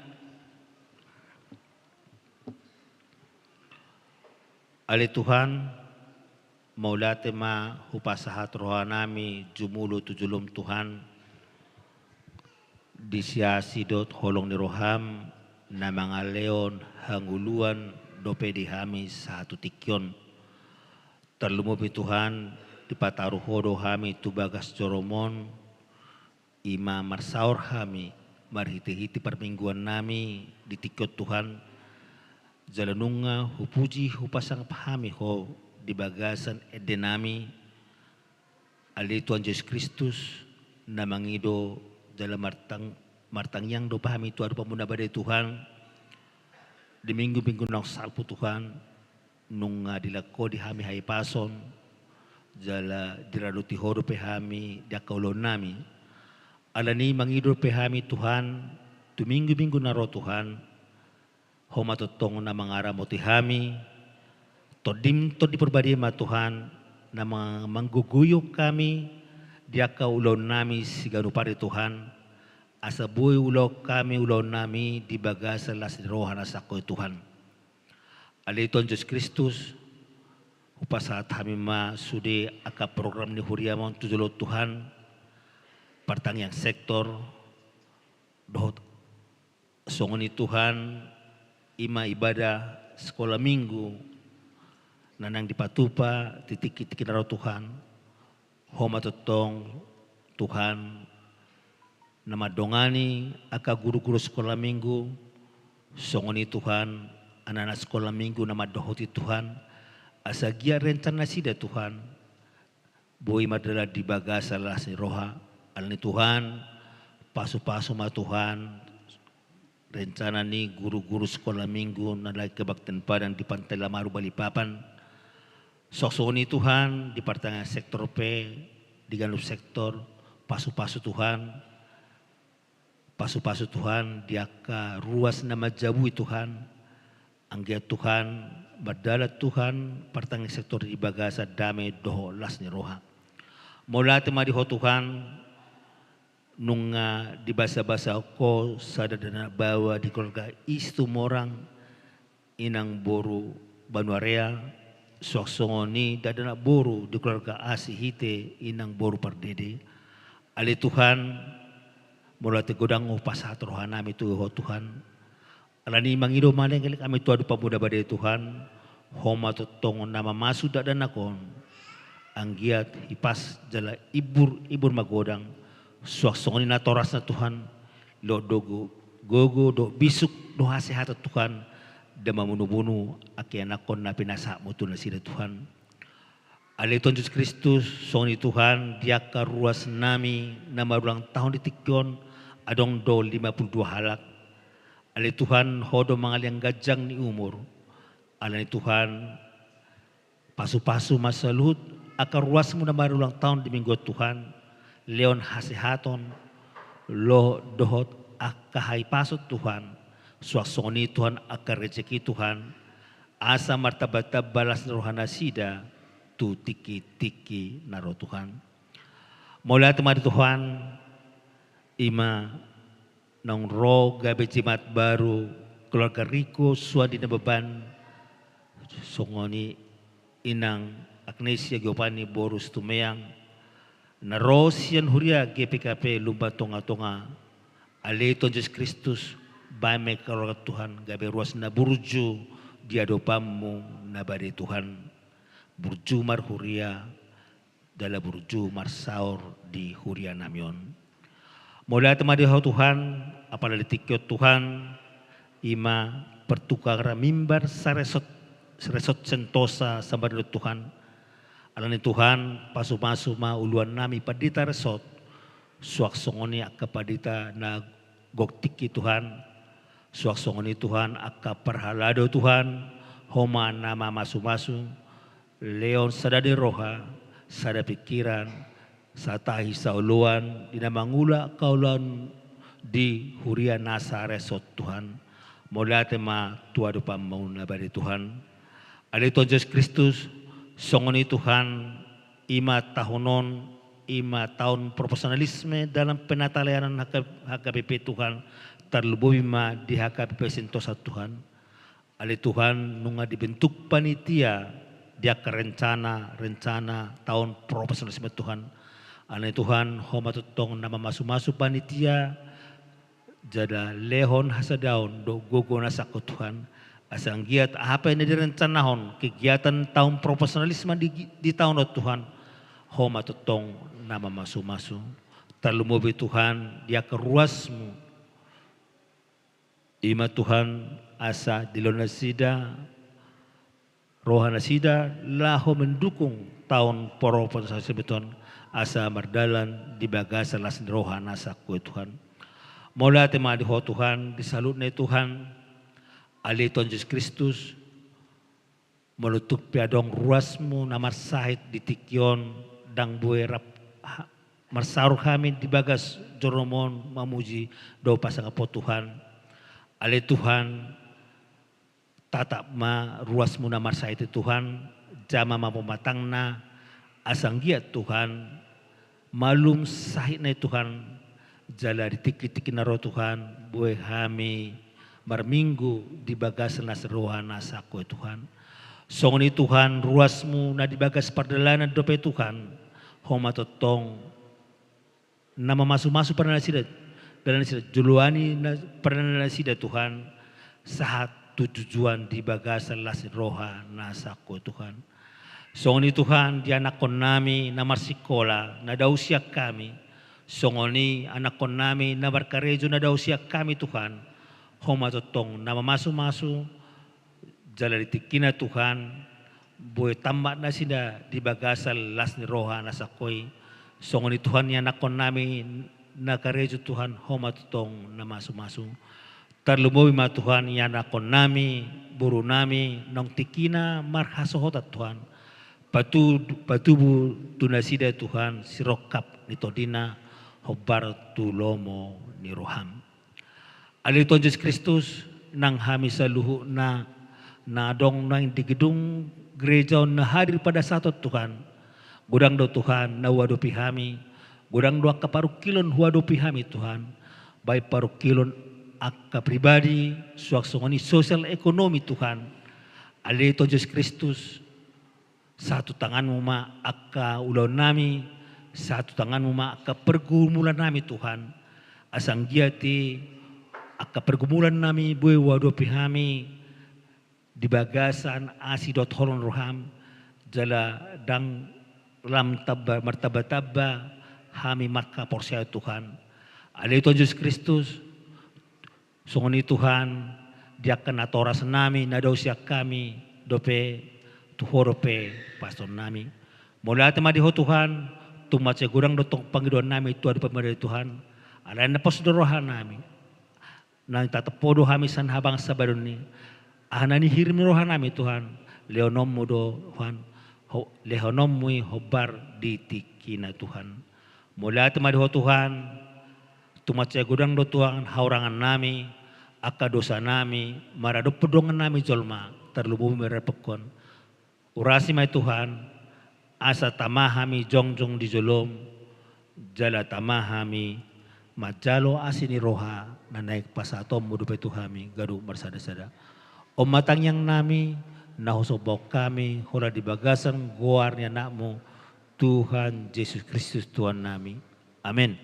Ale Tuhan, mauliate ma hupasahat rohanami jumolo tu jolom Tuhan, di siasi dohot holong ni roham na mangalehon hangoluan dope di hami sahat tu tingki on. Tarlumobi Tuhan, dipataru Ho do hami tu bagas joroM on, ima marsaor hami marhitehite parmingguannami di tingki on Tuhan, jala nunga hupuji hupasangap hami Ho di bagasan endenami, ale Tuhan Jesus Kristus, na mangido jala martang-, martangiang dope hami tu adopanMu na badia Tuhan, di minggu-minggu naung salpu Tuhan, nunga dilehon Ho di hami hahipason, jala diradoti Ho dope hami di angka ulaonnami. Alani i mangido dope hami Tuhan, tu minggu-minggu na ro Tuhan, Ho ma tongtong na mangaramoti hami, TondiM Tondi Parbadia ma Tuhan, na ma-, manggogoihon hami di angka ulaonnami siganup ari Tuhan, asa boi ulaon hami ulaonnami di bagasan las ni roha na sangkot i Tuhan. Ale Tuhan Jesus Kristus, hupasahat hami ma sude angka program ni huriaM on tu jolo Tuhan, partangiang sektor, dohot songon i Tuhan, ima ibadah sekolah minggu, na naeng dipatupa di tingki-tingki na ro Tuhan, Ho ma tongtong Tuhan, na mandongani angka guru-guru sekolah minggu, songon i Tuhan, anak-anak sekolah minggu na mandohoti Tuhan, asa giat rencana nasida Tuhan, boi mardalan di bagasan las ni roha, alani Tuhan, pasu-pasu ma Tuhan, rencana ni guru-guru sekolah minggu na naeng kebaktian Padang di Pantai Lamaru Balikpapan. Songon i Tuhan, di partangiangan sektor pe, di ganup sektor, pasu-pasu Tuhan, pasu-pasu Tuhan, di angka ruas na manjabui Tuhan, anggiat Tuhan, mardalan Tuhan, partangiangan sektor di bagasan dame dohot las ni roha. Mauliate ma di Ho Tuhan, nunga dibasabasa Ho sada dakdanak baoa di keluarga i Situmorang, inang boru Banuarea, suang songon i dakdanak boru di keluarga Asihite, inang boru Pardede. Ale Tuhan, mauliate godang hupasahat rohanami tu Ho Tuhan, alani mangido ma leklek hami tu adopanMu na badia Tuhan, Ho ma tongtong na mamasu dakdanak on, anggiat hipas jala imbur-imbur magodang, suang songon i natorasna Tuhan, lot do go-, gogo dohot bisuk dohot hasehatan Tuhan, ndang mamunu-munu angka ianakhon na pinasahatMu tu nasida Tuhan. Ale Tuhan Jesus Kristus, songon i Tuhan, di angka ruas nami na marulang tahun di tingki on, adong do lima puluh dua halak. Ale Tuhan, Ho do mangalian ganjang ni umur. Alani Tuhan, pasu-pasu ma saluhut angka ruasmu na marulang tahun di minggu on Tuhan, lehon hasehaton, lo dohot angka hahipason Tuhan, suang songon i Tuhan angka rejeki Tuhan, asa martamba-tamba las ni roha nasida tu tingki-tingki na ro Tuhan. Mauliate ma di Tuhan, i ma naung ro gabe Jumat Baru keluarga Rico Suwandi Nababan, songon i inang Agnesia Giovanni boru Situmeang, na ro sian huria G P K P Lumban Tonga-tonga. Ale Tuhan Jesus Kristus, bahen ma keluarga Tuhan gabe ruas na burju di adopanmu na badia Tuhan. Burju marhuria, jala burju marsaor di huria nami on. Mauliate ma di Ho Tuhan, apala di tingki on Tuhan, i ma pertukaran mimbar saresort, saresort Sentosa Samarinda Tuhan. Alani Tuhan, pasu-pasu ma uluan nami pandita resort, suang songon i angka pandita na gok tingki Tuhan, suang songon i Tuhan angka parhalado Tuhan, Ho ma na mamasu-masu, lehon sada ni roha, sada pikiran, satahi saoloan di na mangula angka ulaon di huria nasa resort Tuhan. Mauliate ma tu adopanmu na badia Tuhan. Ale Tuhan Jesus Kristus, songon i Tuhan, i ma tahun on, i ma tahun profesionalisme dalam penatalayanan H K, H K B P Tuhan, tarlumobi ma di H K B P Sentosa Tuhan. Ale Tuhan, nunga dibentuk panitia di angka rencana, rencana tahun profesionalisme Tuhan. Ale Tuhan, Ho ma tongtong na mamasu-masu panitia, jala lehon hasadaon dohot gogo na sangkot Tuhan. Asa anggiat aha pe na direncanahon kegiatan tahun profesionalisme di, di tahun on Tuhan, Ho ma tongtong na mamasu-masu. Tarlumobi Tuhan, di angka ruasmu, i ma Tuhan, asa dilehon nasida roha nasida laho mendukung tahun profesionalisme Tuhan, asa mardalan di bagasan las ni roha na sangkot Tuhan. Mauliate ma di Ho Tuhan, di saluhutna i Tuhan, ale Tuhan Jesus Kristus, molo tung pe adong ruasmu na marsahit di tingki on, ndang boi rap ha-, marsaor hami di bagas joromu on mamuji dohot pasangap Ho Tuhan. Ale Tuhan, tatap ma ruasmu na marsahit i Tuhan, jama ma pamatangna, asa anggiat Tuhan, malum sahitna i Tuhan, jala di tingki-tingki na ro Tuhan, boi hami marminggu di bagasan las ni roha na sangkot Tuhan. Songon i Tuhan, ruasmu na di bagas pardalanan dope Tuhan, Ho ma tongtong na mamasu-masu pardalanan nasida, dalan nasida, joloani na pardalanan nasida Tuhan, sahat tu tujuan di bagasan las ni roha na sangkot Tuhan. Songon i Tuhan, di anakkon nami na marsikola, na dao sian hami, songon i anakkon nami na markarejo, na dao sian hami Tuhan, Ho ma tongtong na mamasu-masu, jala di tingkina Tuhan, boi tamba nasida di bagasan las ni roha na sangkot i. Songon i Tuhan, di anakkon nami na karejo Tuhan, Ho ma tongtong na masu-masu. Tarlumobi ma Tuhan, di anakkon nami, boru nami, naung tingkina marhasohotan Tuhan. Patu-, patubu tu nasida Tuhan, sirongkap ni tondina, hombar tu lomo ni roham. Ale Tuhan Jesus Kristus, nang hami saluhutna, na adong nang di gedung gereja on na hadir pada saat on Tuhan. Godang do Tuhan, na huadopi hami, godang do angka parungkilon huadopi hami Tuhan. Baik parungkilon angka pribadi, suang songon i sosial ekonomi Tuhan. Ale Tuhan Jesus Kristus, sahat tu tanganmu ma angka ulaon nami, sahat tu tanganmu ma angka pergumulan nami Tuhan. Asa anggiat i angka pergumulan nami boi huadopi hami di bagasan asi dohot holong ni roham, jala ndang lam tamba, martamba-tamba hami marhaporseaon Tuhan. Ale Tuhan Jesus Kristus, songon i Tuhan, di angka natoras nami, na dao sian hami, dope, tu Ho dope, pasahaton nami. Mauliate ma di Ho Tuhan, tung mansai godang do tong pangidoannami tu adopanMu, Tuhan. Alai na pos do rohanami. Naeng tatempo do hami sian habangsa badan i. Aha na nihirim ni rohanami, Tuhan, lehononMu do, Tuhan, ho-, lehononMu i hombar di tingkina, Tuhan. Mauliate ma di Ho Tuhan, tung mansai godang do Tuhan haurangannami, angka dosanami, maradophon dongannami jolma, tarlumobi maradophon. Urasi ma i Tuhan, asa tama hami jongjong di joloM, jala tama hami manjalo asi ni roha na naeng pasahatonMu dope tu hami ganup marsada-sada. On ma tangiangnami, na husombahon hami holan di bagasan goar ni AnakMu, Tuhan Jesus Kristus Tuhannami. Amen.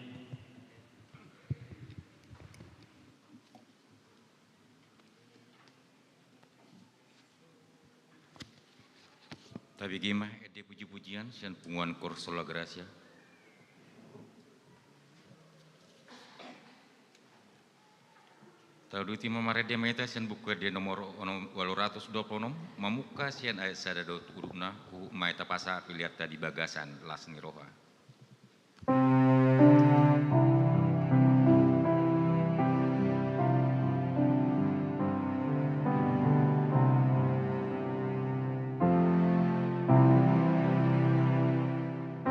Tabege ma ende puji-pujian sian punguan Koor Sola Gratia. Tauduti ma marende ma hita sian Buku Ende nomor onom, ualu ratus dua pulu onom, mamungka sian ayat sada dohot udutna, huhut ma hita pasahat peleanta di bagasan las ni roha.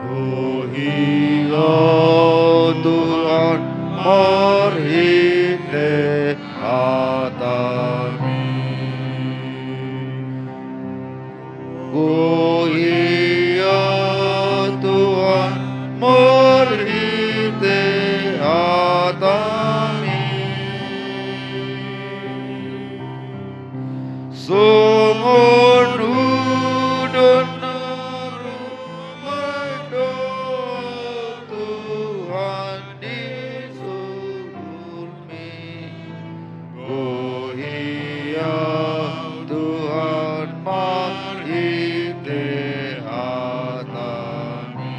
Gohi Ho Tuhan marhite hataMi. Gohi Ho Tuhan marhite hataMi. Songon hudon na rumai do Tuhan di suhutMi. Gohi Ho Tuhan marhite hataMi.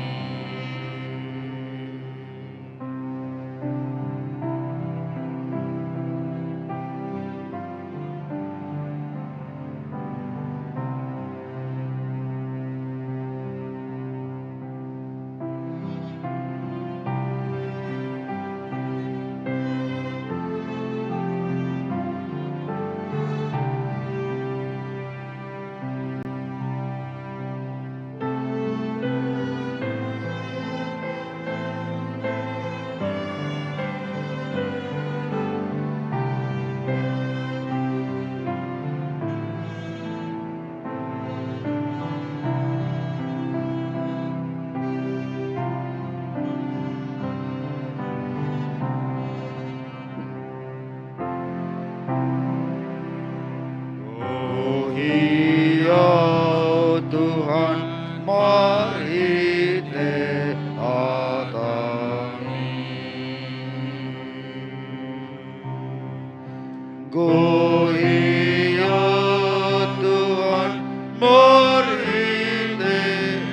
Gohi Ho Tuhan marhite hataMi. Gohi Ho Tuhan marhite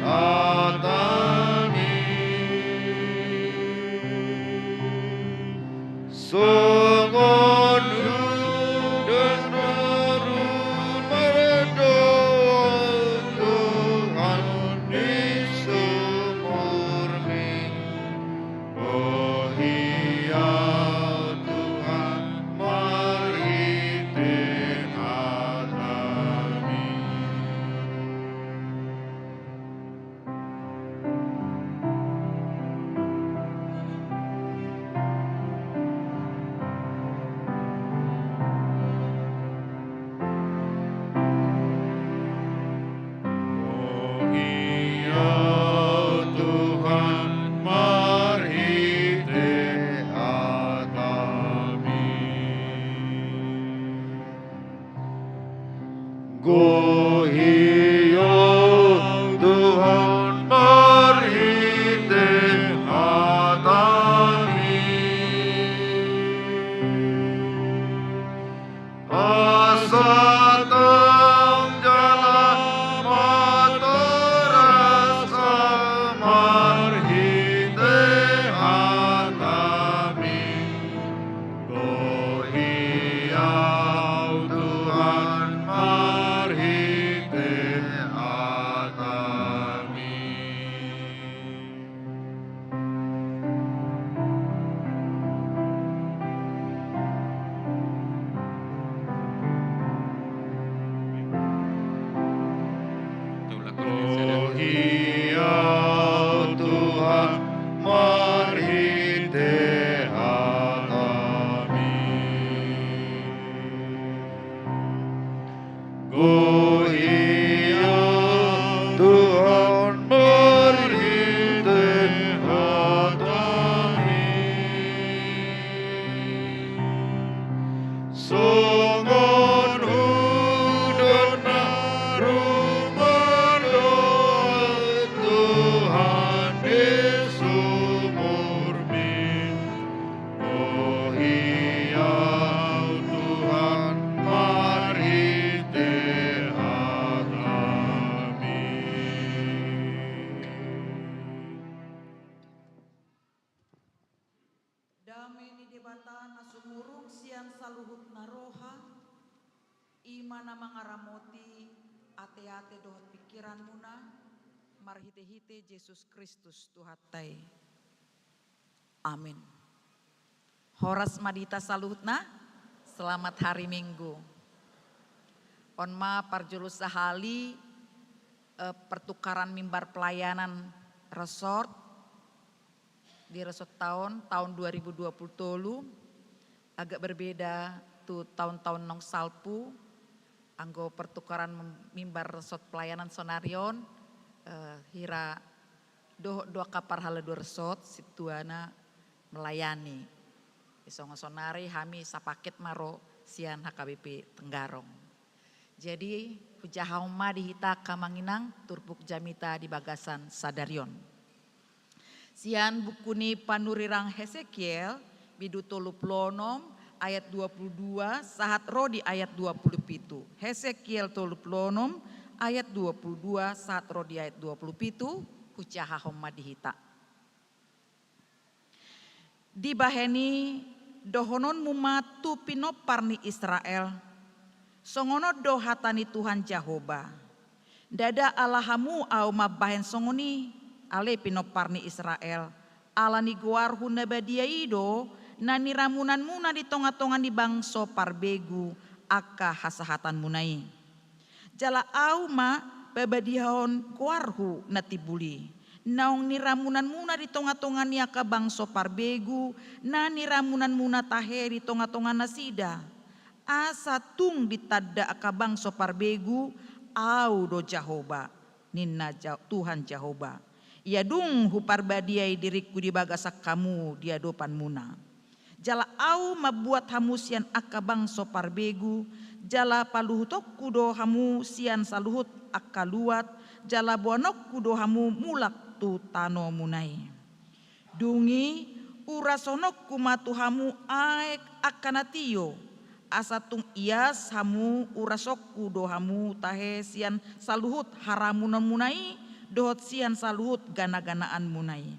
hataMi. Songon hudon na rumai do Tuhan di sumurMi. Gohi Ho Tuhan marhite hataMi. Gohi Ho Tuhan marhite hataMi. Gohi Ho Tuhan marhite hataMi. Asa tang jala matoras marhite hataMi. Gohi Ho Tuhan marhite hataMi. Ia Tuhan marhite hataMi. Gohi Ia Tuhan marhite hataMi. Songon hudan na rumadohot Tuhan di sumurMi. Gohi Ia Tuhan marhite hataMi. Dame ni Debata na sumurung sian saluhutna roha, i ma na mangaramoti ateate dohot pingkiranmuna, marhitehite Jesus Kristus Tuhanta i. Amin. Horas ma di hita saluhutna, selamat hari Minggu. On ma parjolo sahali, eh, pertukaran mimbar pelayanan resort di resort taon, taon dua ribu dua puluh tolu, agak berbeda tu taon-taon naung salpu, anggo pertukaran mem-, mimbar resort pelayanan sonari on, eh, hira dohot do angka parhalado resort, sintuana melayani. Isongon sonari hami sapaket ma ro sian H K B P Tenggarong. Jadi, hujahahon ma di hita angka amang inang turpuk jamita di bagasan sadari on. Sian buku ni panurirang Hesekiel, bindu tolu pulu onom ayat dua pulu dua sahat ro di ayat dua pulu pitu. Hesekiel tolu pulu onom ayat dua pulu dua sahat ro di ayat dua pulu pitu, hujahahon ma di hita. Dibahen i dohononmu ma tu pinompar ni Israel: Songon on do hata ni Tuhan Jahowa: Ndada ala hamu Ahu mambahen songon i, ale pinompar ni Israel, ala ni goarhu na badia i do na niramunanmuna di tongatonga ni bangso parbegu angka hasahatanmuna i. Jala Ahu ma pabadiahon goarhu na timbul i, naung niramunanmuna di tongatonga ni angka bangso parbegu na niramunanmuna tahe di tongatonga nasida, asa tung ditanda angka bangso parbegu Ahu do Jahowa, ninna Ja-, Tuhan Jahowa. Ia dung Huparbadiai diringKu di bagasan hamu di adopanmuna. Jala Ahu mambuat hamu sian angka bangso parbegu, jala paluhutonKu do hamu sian saluhut angka luat, jala boanonKu do hamu mulak tu tanomuna i. Dung i, urasononKu ma tu hamu aek angka na tio, asa tung ias hamu. UrasonKu do hamu tahe sian saluhut haramunanmuna i dohot sian saluhut ganaganaanmuna i.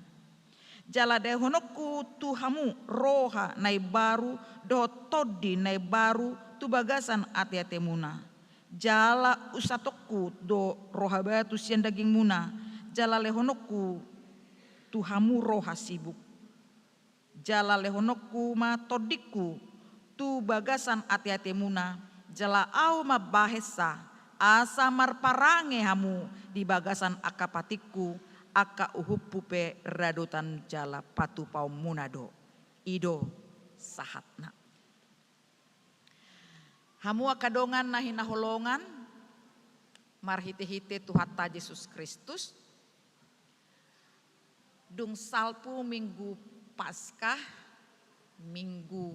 Jala daihononKu tu hamu roha na imbaru dohot tondi na imbaru tu bagasan ateatemuna. Jala usatonKu do roha batu sian dagingmuna, jala lehononKu tu hamu roha sibuk. Jala lehononKu ma TondiKu tu bagasan ateatemuna, jala Ahu mambahensa, asa marparange hamu di bagasan angka patikKu, angka uhumHu pe radotan jala patupaonmuna do. I do sahatna. Hamu angka dongan na hinaholongan, marhitehite Tuhanta Jesus Kristus, dung salpu Minggu Paskah, Minggu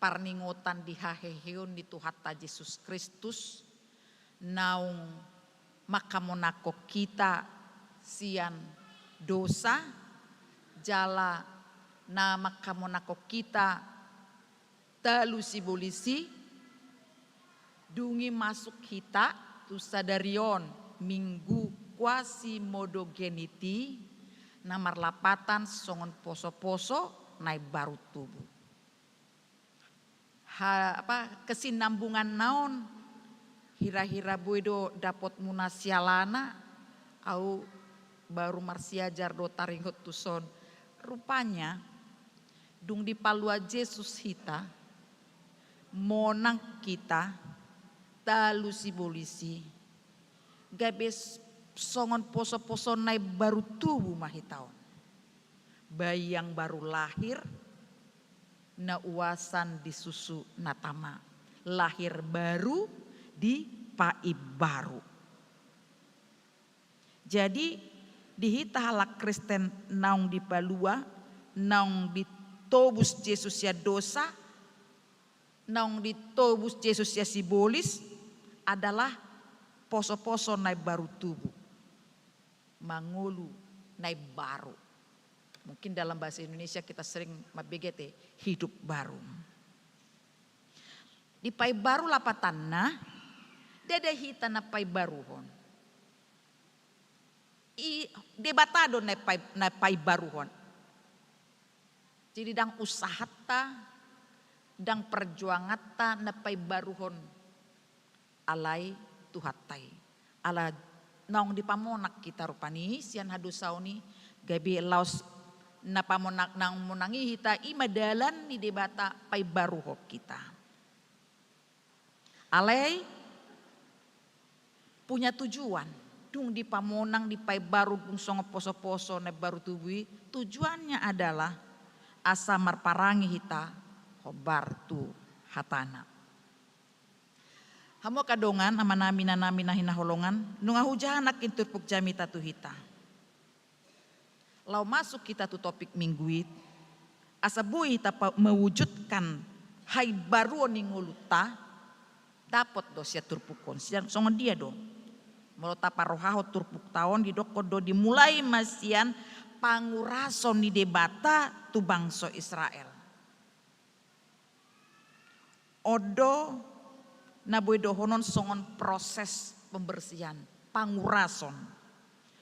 parningotan di haheheon ni Tuhanta Jesus Kristus, naung mangkamonangkon hita sian dosa, jala na mangkamonangkon hita talu sibolis i, dung i masuk hita tu sadari on Minggu Quasimodogeniti, na marlapatan songon posoposo na imbaru tubu. Ha, apa, kesinambunganna on, hirahira boi do dapotmuna sialana, ahu baru marsiajar do taringot tuson. Rupanya, dung dipalua Jesus hita, monang hita talu sibolis i, gabe s-, Songon poso-poso na imbaru tubu ma hita on. Bayi yang baru lahir, na uasan di susu na tama. Lahir baru dipaimbaru. Jadi, di hita halak Kristen naung dipalua, naung ditobus Jesus sian dosa, naung ditobus Jesus sian sibolis, adalah poso-poso na imbaru tubu. Mangolu na imbaru. Mungkin dalam bahasa Indonesia kita sering mambege ate hidup baru. Dipaimbaru lapatanna, ndada hita na paimbaruhon. I Debata do na pai-, na paimbaruhon. Jadi ndang usahanta, ndang perjuanganta na paimbaruhon, alai Tuhanta i. Ala naung dipamonang hita rupani sian hadosaon i, gabe laos na pamonang, naung monang i hita, i ma dalan ni Debata paimbaruhon hita. Alai punya tujuan. Dung dipamonang, dipaimbaru, dung songon poso-poso na imbaru tubu i, tujuannya adalah asa marparange hita hombar tu hatana. Hamu angka dongan, amanami, inanami na hinaholongan, nunga hujaha nangkin turpuk jamita tu hita. Laho masuk hita tu topik minggu i, asa boi hita pa-, mewujudkan haimbaruon ni ngolunta, dapot do sian turpuk on, sian songon dia do. Molo taparrohahon turpukta on, didokkon do dimulai ma sian pangurason ni Debata tu bangso Israel. On do na boi dohonon songon proses pembersihan, pangurason,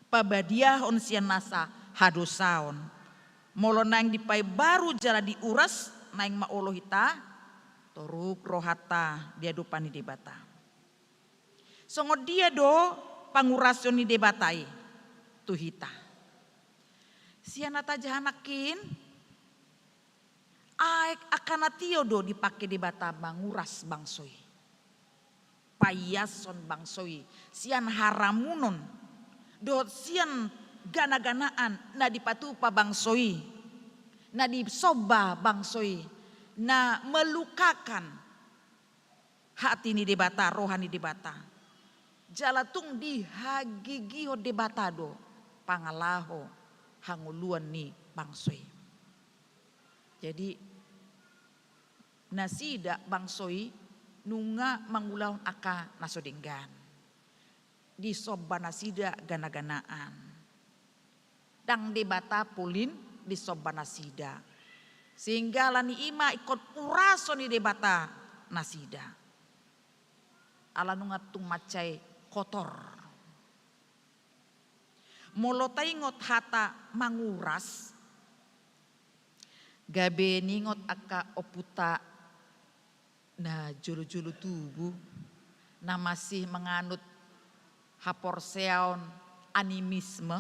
pabadiahon sian nasa hadosaon. Molo naeng dipaimbaru jala diuras, naeng ma olo hita, toruk rohanta di adopan ni Debata. Songon dia do pangurason ni Debata i tu hita? Sian na tajaha nangkin, aek angka na tio do dipake Debata manguras bangso i. Paiashon bangso i sian haramunon dohot sian gana-ganaan na dipatupa bangso i, na disomba bangso i, na melukakan hati ni Debata, roha ni Debata. Jala tung dihagigihon Debata do pangalaho hangoluan ni bangso i. Jadi, nasida bangso i nunga mangulahon angka na so denggan. Disomba nasida gana-ganaan. Ndang Debata polin disomba nasida. Sehingga ala ni i ma ingkon urason ni Debata nasida. Ala nunga tung mansai kotor. Molo taingot hata manguras, gabe niingot angka ompunta na jolo-jolo tubu, na masih manganut haporseaon animisme.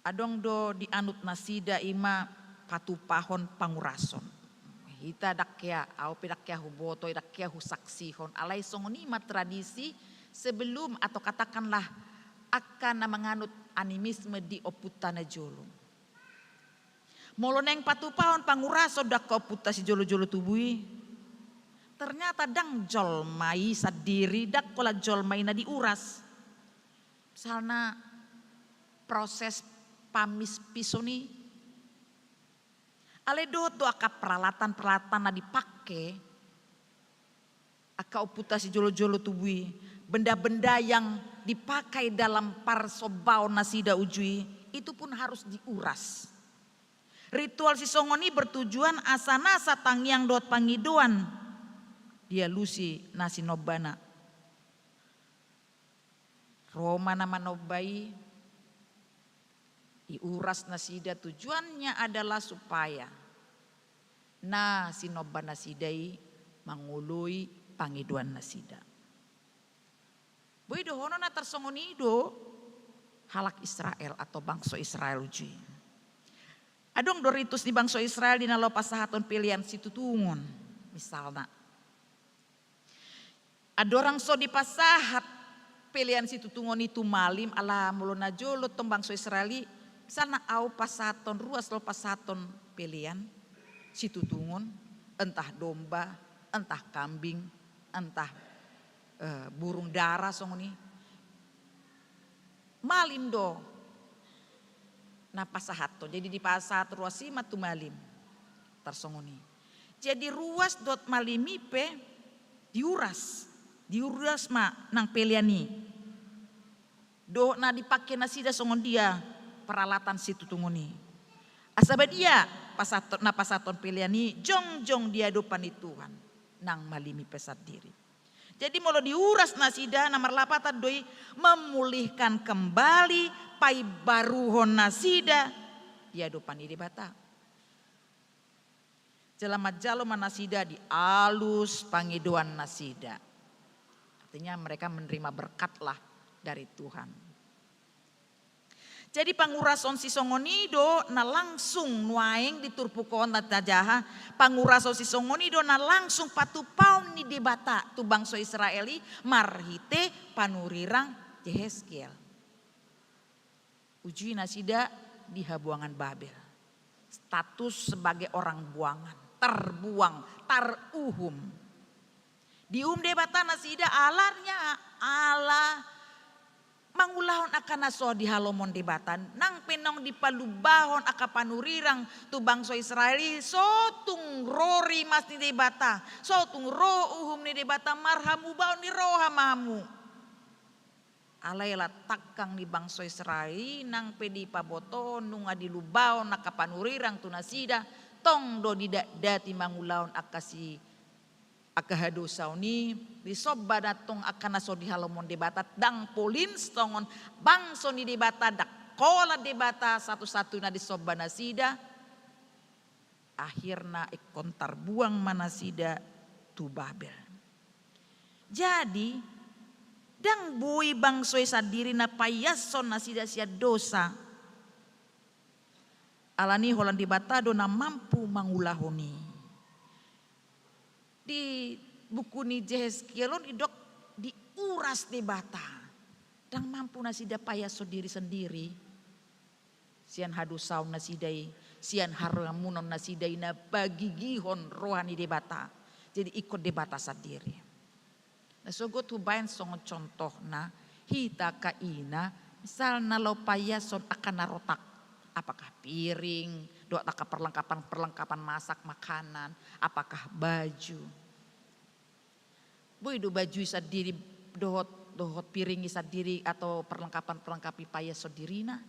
Adong do dianut nasida i ma patupahon pangurason. Hita ndang hea, au pe ndang hea huboto, ndang hea husaksihon. Alai songon i ma tradisi sebelum, atau katakanlah angka na manganut animisme di ompunta na jolo. Molo naeng patupahon pangurason do angka ompunta sijolo-jolo tubu i, ternyata ndang jolma i sandiri, ndang holan jolma i na diuras. Misalna proses pamispison i. Alai dohot do angka peralatan-peralatan na dipake angka ompunta sijolo-jolo tubu i, benda-benda yang dipakai dalam parsombaon nasida uju i, itu pun harus diuras. Ritual sisongon i bertujuan asa nasa tangiang dohot pangidoan dialusi na sinombana. Ro ma na manomba i, diuras nasida, tujuannya adalah supaya na sinomba nasida i mangoloi pangidoan nasida. Boi dohonon na tarsongon i do halak Israel atau bangso Israel uju i. Adong do ritus ni bangso Israel di na laho pasahathon pelean situtungon, misalna. Andorang so dipasahat pelean situtungon i tu malim, ala molo na jolo tong bangso Israel i, misalna au pasahathon, ruas laho pasahathon pelean situtungon, entah domba, entah kambing, entah, eh, burung dara songon i. Malim do na pasahathon. Jadi dipasahat ruas i ma tu malim. Tarsongon i. Jadi ruas dohot malim i pe diuras. Diuras ma nang pelean i. Dohot na dipake nasida songon dia peralatan situtungon i. Asa badia pasahathon, na pasahathon pelean i jongjong di adopan ni Tuhan nang malim i pe sandiri. Jadi molo diuras nasida, na marlapatan do i memulihkan kembali, paimbaruhon nasida di adopan ni Debata. Jala manjalo ma nasida dialus pangidoan nasida. Artinya mereka menerima berkat lah dari Tuhan. Jadi pangurason sisongon i do na langsung nuaeng di turpuk on na tajaha, pangurason sisongon i do na langsung patupaon ni Debata tu bangso Israel i marhite panurirang Yehezkiel. Uju i nasida di habuangan Babel. Status sebagai orang buangan, terbuang, taruhum. Diuhum Debata nasida ala nia, ala mangulahon angka na so dihalomon Debata, nang pe naung dipalambahon angka panurirang tu bangso Israel i, so tung ro rimas ni Debata, so tung ro uhum ni Debata, marhamubaon ni roha ma hamu. Alai ala tangkang ni bangso Israel i, nang pe dipabotohon nunga dilambahon angka panurirang tu nasida, tong do didatdati mangulahon angka si angka hadosaon i, disomba na tong angka na so dihalomon Debata, ndang polin songon bangso ni Debata, ndang holan Debata satu-satu na disomba nasida. Akhirna ingkon tarbuang ma nasida tu Babel. Jadi ndang boi bangso i sandiri na paiashon nasida sian dosa. Alani holan Debata do na mampu mangulahon i. Di buku ni Yehezkiel on didok diuras Debata. Ndang mampu nasida paiashon diri sandiri. Sian hadosaon nasida i, sian haramunon nasida i na pagigihon roha ni Debata. Jadi ingkon Debata sandiri. Na sogot hubaen songon contohna, hita angka ina, misalna laho paiashon angka na rotak, apakah piring, dohot angka perlengkapan-perlengkapan masak makanan, apakah baju. Boi do baju i sandiri dohot, dohot piring i sandiri atau perlengkapan-perlengkapan i paiashon dirina.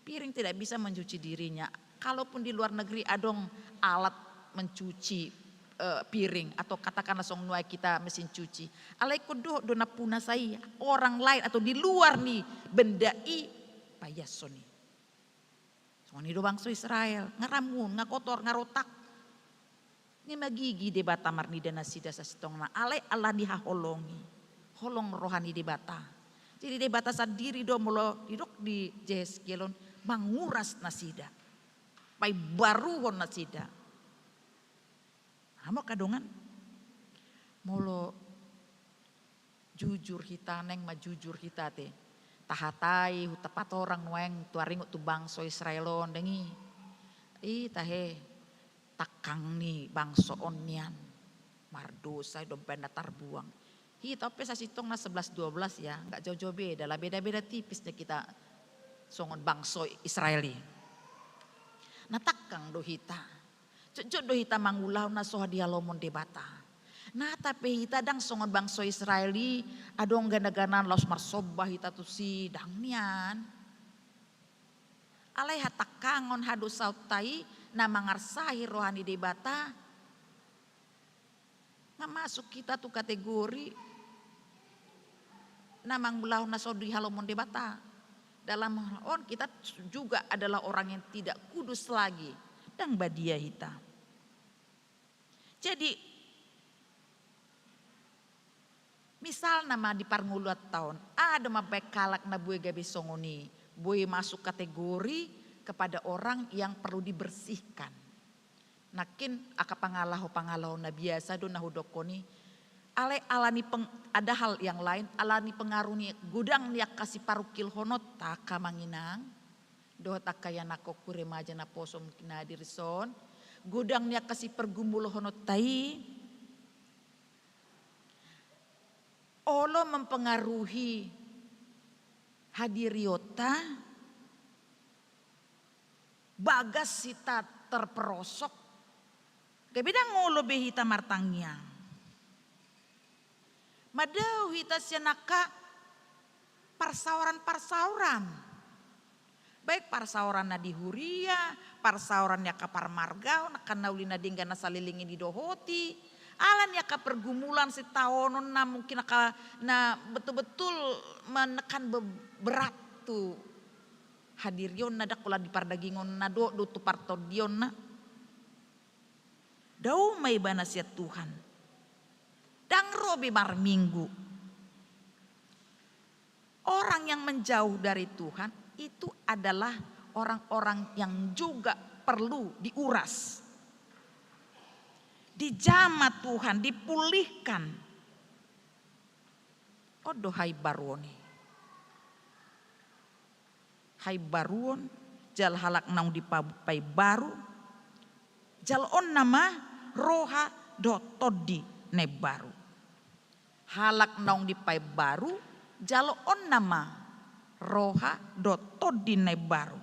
Piring tidak bisa mencuci dirinya. Kalaupun di luar negeri adong alat mencuci, eh, piring atau katakanlah songon nuaeng hita mesin cuci. Alai ingkon dohot do nampuna sai orang lain atau di luar ni benda i paiashon i. Songon i do bangso Israel, nga ramun, nga kotor, nga rotak. Nga magigi Debata marnida nasida sasintongna, alai ala dihaholongi, holong roha ni Debata. Jadi Debata sandiri do molo didok di Yehezkiel on manguras nasida, paimbaruhon nasida. Hamu angka dongan, molo jujur hita, naeng ma jujur hita te. Tahatai huta patorang nuaeng tu aringot tu bangso Israel on dengki. I tahe tangkang ni bangso on nian. Mardosa i do umbaen na tarbuang. Hita on pe sasintongna sebelas dua belas ya, nggak jauh-jauh beda lah, beda-beda tipis nih kita songon bangso Israel i. Na tangkang do hita. Jotjot do hita mangulahon na so dihalomon Debata. Nata pe hita ndang songon bangso Israel i, adong gana-ganaan laos marsomba hita tusi, ndang nian. Alai hatangkangon hadosaonta i na mangarsahi roha ni Debata, nga masuk hita tu kategori na mangulahon na so dihalomon Debata. Dalam hal on kita juga adalah orang yang tidak kudus lagi. Ndang badia hita. Jadi misalna ma di parngoluanta on, aha do mambaen halak na boi gabe songon i, boi masuk kategori kepada orang yang perlu dibersihkan. Nangkin angka pangalaho-pangalaho na biasa do na hudokkon i, Alai ala ni peng-, ada hal yang lain, ala ni pengaruh ni godang ni angka siparungkilhononta, angka amang inang dohot angka ianakhonku remaja naposo mungkin na hadir dison, godang ni angka sipargumulhononta i, olo mempengaruhi hadirionta, bagas hita terperosok, gabe ndang olo be hita martangiang. Mandao hita sian angka parsaoran-parsaoran. Baik parsaoran na di huria, parsaoran ni angka parmargaon, angka na uli na denggan na saleleng i didohoti, ala ni angka pergumulan sitaonon na mungkin angka na betul-betul menekan be-, berat tu hadirionna, ndang pola di pardagingonna dohot do tu partondionna. Dao ma ibana sian Tuhan. Ndang ro be marminggu. Orang yang menjauh dari Tuhan itu adalah orang-orang yang juga perlu diuras. Dijama Tuhan, dipulihkan. On do haimbaruon i. Haimbaruon, jala halak naung dipa-, paimbaru, jaloonna ma roha dohot tondi na imbaru. Halak naung dipaimbaru, jaloonna ma roha dohot tondi na imbaru.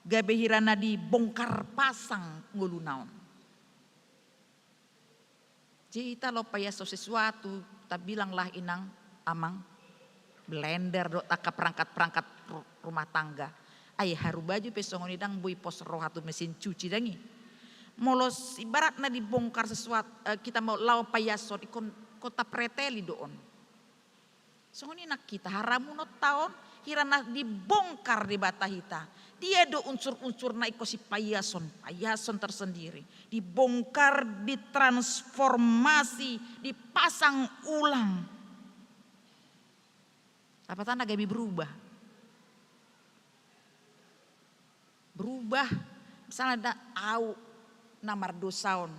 Gabe hira na dibongkar pasang ngoluna on. Jadi hita laho paiaso sesuatu, tabilanglah inang, amang, blender dohot angka perangkat-perangkat ru-, rumah tangga. Ai haru baju pe songon i ndang boi pos roha tu mesin cuci ndang i. Molo s-, ibaratna dibongkar sesuatu, eh, kita mau laho paiaso, ingkon, ingkon tapreteli do on. Songon i nang hita, haramunonta on, hira na dibongkar Debata hita. Dia do unsur-unsur na ingkon sipaiason, paiason tersendiri. Dibongkar, ditransformasi, dipasang ulang. Lapatanna gabe berubah. Berubah, misalna da au na mardosa on.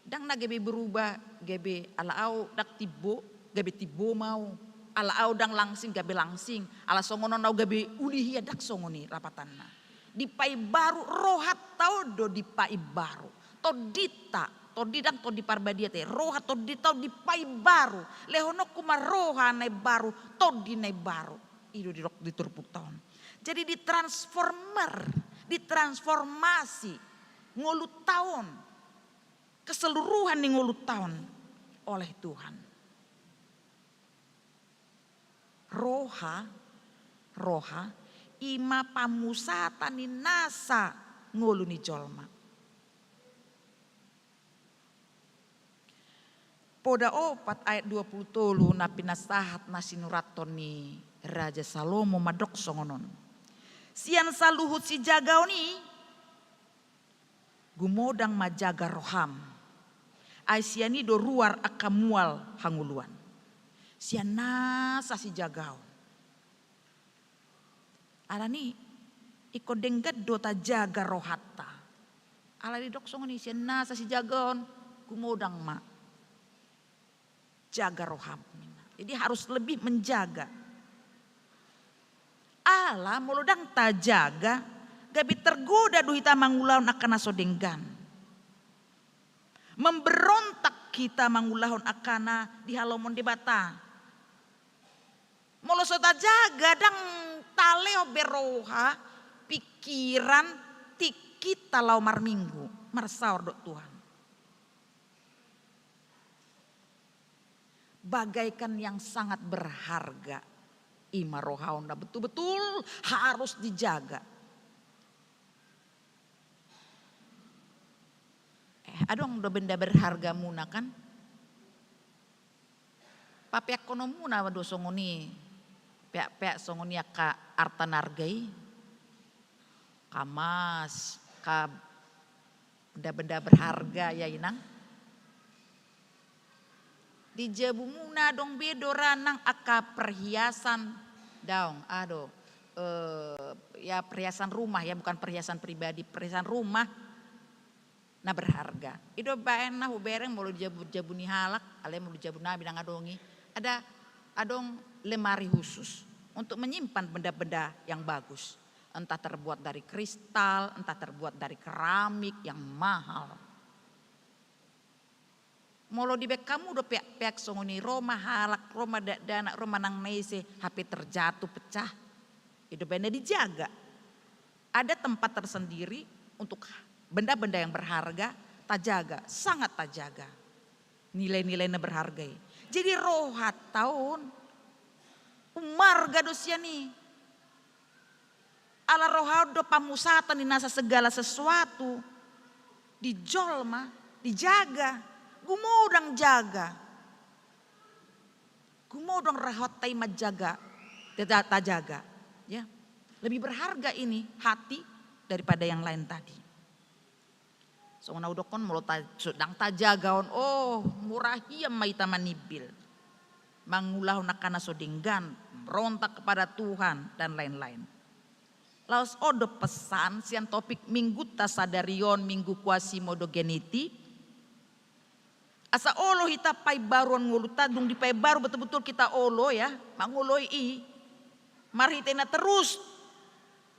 Ndang na gabe berubah, gabe ala au ndang timbo, gabe timbo ma au. Ala au ndang langsing, gabe langsing. Ala songon on au gabe ulihia, ndang songon i lapatanna. Dipaimbaru rohanta on do dipaimbaru. Tondinta, tondi ndang tondi parbadia te, roha tondinta on dipaimbaru. Lehononku ma roha na imbaru, tondi na imbaru. I do didok di turpukta on. Jadi ditransformer, ditransformasi ngolunta on, keseluruhan ni ngolunta on oleh Tuhan. Roha, roha, i ma pamusatan ni nasa ngolu ni jolma. Poda opat ayat dua puluh tolu na pinasahat na sinurathon ni Raja Salomo mandok songon on. Sian saluhut sijagaon i, gumodang ma jaga roham. Ai sian i do ruar angka mual hangoluan. Sian nasa sijagaon. Alani, ingkon denggan do tajaga rohanta. Ala didok songon i, sian nasa sijagaon, gumodang ma. Jaga roham, ninna. Jadi harus lebih menjaga. Ala molo ndang tajaga, gabe tergoda do hita mangulahon angka na so denggan. Memberontak hita mangulahon angka na dihalomohon Debata. Molo so tajaga, ndang talehon be roha, pikiran, tingkinta laho marminggu, marsaor dohot Tuhan. Bagaikan yang sangat berharga, i ma roha on na betul-betul harus dijaga. Eh, adong do benda berhargamuna, kan? Papeakkononmuna do songon i, peak-peak songon i angka arta na arga i, angka mas, angka benda-benda berharga, ya, inang. Di jabumuna adong be do ra nang angka perhiasan, daong, ado, eh, ya, perhiasan rumah, ya, bukan perhiasan pribadi, perhiasan rumah. na berharga. I do baen na hubereng molo di jabu-jabu ni halak, alai molo di jabu nami ndang adong i, ada, adong lemari khusus untuk menyimpan benda-benda yang bagus. Entah terbuat dari kristal, entah terbuat dari keramik yang mahal. Molo dibaen hamu do peak-peak songon i, ro ma halak, ro ma dakdanak, ro ma nang na ise, hape terjatuh, pecah. I do baen na dijaga. Ada tempat tersendiri untuk benda-benda yang berharga, tajaga, sangat tajaga. Nilai-nilai na berharga i. Jadi rohanta on, umarga do sian i. Ala roha on do pamusatan ni nasa segala sesuatu. Di jolma, dijaga, gumodang jaga. Gumodang rohanta i manjaga, teta-, tajaga. Ya. Lebih berharga ini hati daripada yang lain tadi. Songon na hudokkon, molo ta-, so-, ndang tajaga on, oh, mura hian ma hita manimbil. Mangulahon angka na so denggan, berontak kepada Tuhan, dan lain-lain. Laos on do pesan sian topik minggunta sadari on, Minggu Quasimodogeniti. Asa olo hita paimbaruon ngolunta, dung dipaimbaru betul-betul hita olo, ya, mangoloi i. Marhite na terus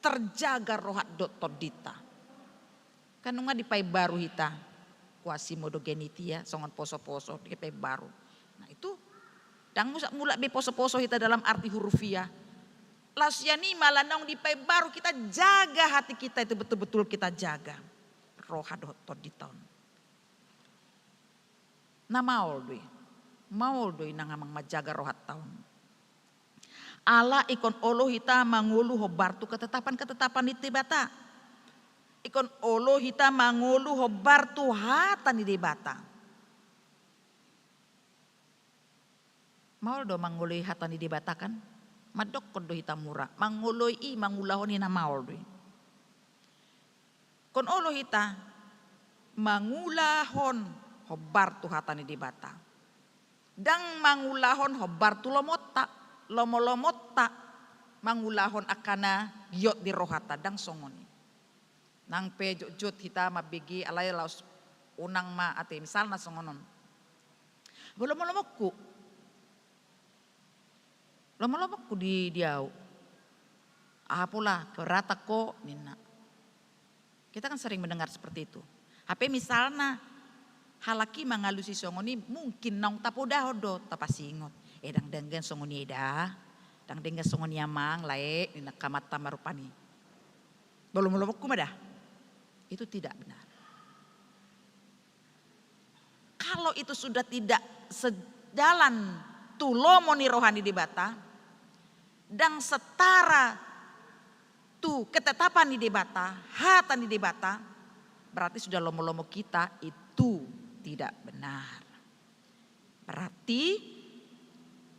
terjaga roha dohot tondinta. Kan nunga dipaimbaru hita, Quasimodogeniti, ya, songon poso-poso dipaimbaru. Nah, itu ndang masa mulak be poso-poso hita dalam arti hurufiah. Laos sian i ma ala naung dipaimbaru hita, jaga hati kita itu betul-betul kita jaga. Roha dohot tondinta on. Na maol do i. Maol do i nang amang manjaga rohanta on. Ala ingkon olo hita mangolu hombar tu ketetapan-ketetapan ni Debata. Ingkon olo hita mangolu hombar tu hata ni Debata. Maol do mangoloi hata ni Debata kan? Mandokkon do hita mura. Mangoloi i, mangulahon i na maol do i. Ingkon olo hita mangulahon hombar tu hata ni Debata. Ndang mangulahon hombar tu lomonta, lomo-lomonta, mangulahon angka na giot di rohanta, ndang songon i. Nang pe jotjot hita mambege, alai laos unang ma ate, misalna songon on. Bo lomo-lomoku. Lomo-lomoku di, di au. Aha pola, keberatan ho, ninna. Kita kan sering mendengar seperti itu. Hape misalna halak i mangalusi songon i, mungkin naung tapodahon do, tapasingot. Eh, ndang denggan songon i da. Ndang denggan songon i amang, lae, ninna angka amanta ma rupani. Bo lomo-lomoku ma da. Itu tidak benar. Kalau itu sudah tidak sejalan tu lomo ni roha ni Debata, ndang setara tu ketetapan ni Debata, hata ni Debata, berarti sudah lomo-lomo kita itu tidak benar. Berarti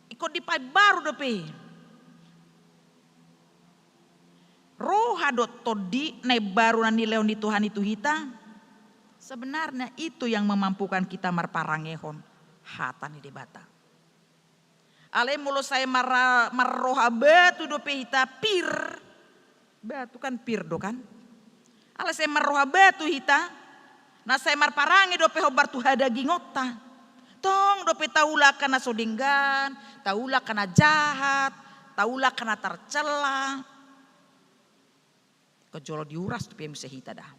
ingkon dipaimbaru dope i. Roha dohot tondi na imbaru na nilehon ni Tuhan i tu hita, sebenarnya itu yang memampukan kita marparangehon hata ni Debata. Alai molo sai mar-, marroha batu dope hita, pir. Batu kan pir do kan? Alai sai marroha batu hita, na sai marparange dope hombar tu hadagingonta. Tong dope taula angka na so denggan, taula angka na jahat, taula angka na tercela. Ingkon jolo diuras dope muse hita da.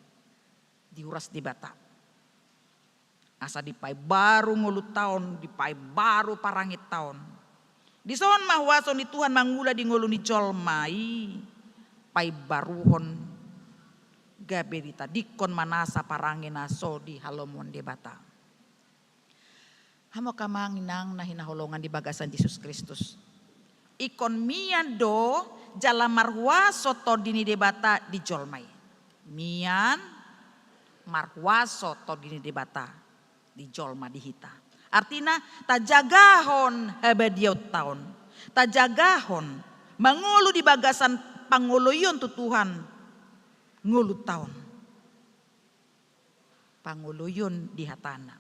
Diuras Debata. Asa dipaimbaru ngolunta on, dipaimbaru parangenta on. Dison ma huaso ni Tuhan mangula di ngolu ni jolma i, paimbaruhon gabe ditadingkon ma nasa parange na so dihalomohon Debata. Hamu angka amang inang na hinaholongan di bagasan Jesus Kristus. Ingkon mian do jala marhuaso Tondi ni Debata di jolma i. Mian marhuaso Tondi ni Debata di jolma, di hita. Artina, tajagahon habadiaonta on. Tajagahon mangolu di bagasan pangoloion tu Tuhan ngolunta on. Pangoloion di hatana.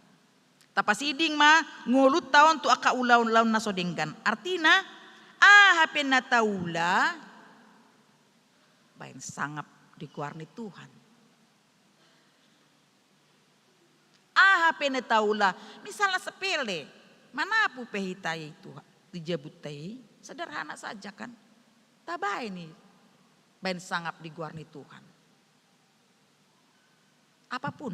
Tapasiding ma ngolunta on tu angka ulaon-ulaon na so denggan. Artina, aha pe na taula, baen sangap di goar ni Tuhan. Aha pe na taula, misalna sepele, manapu pe hita i Tuhan, di jabunta i, sederhana saja kan. Tabaen i, baen sangap di goar ni Tuhan. Apapun.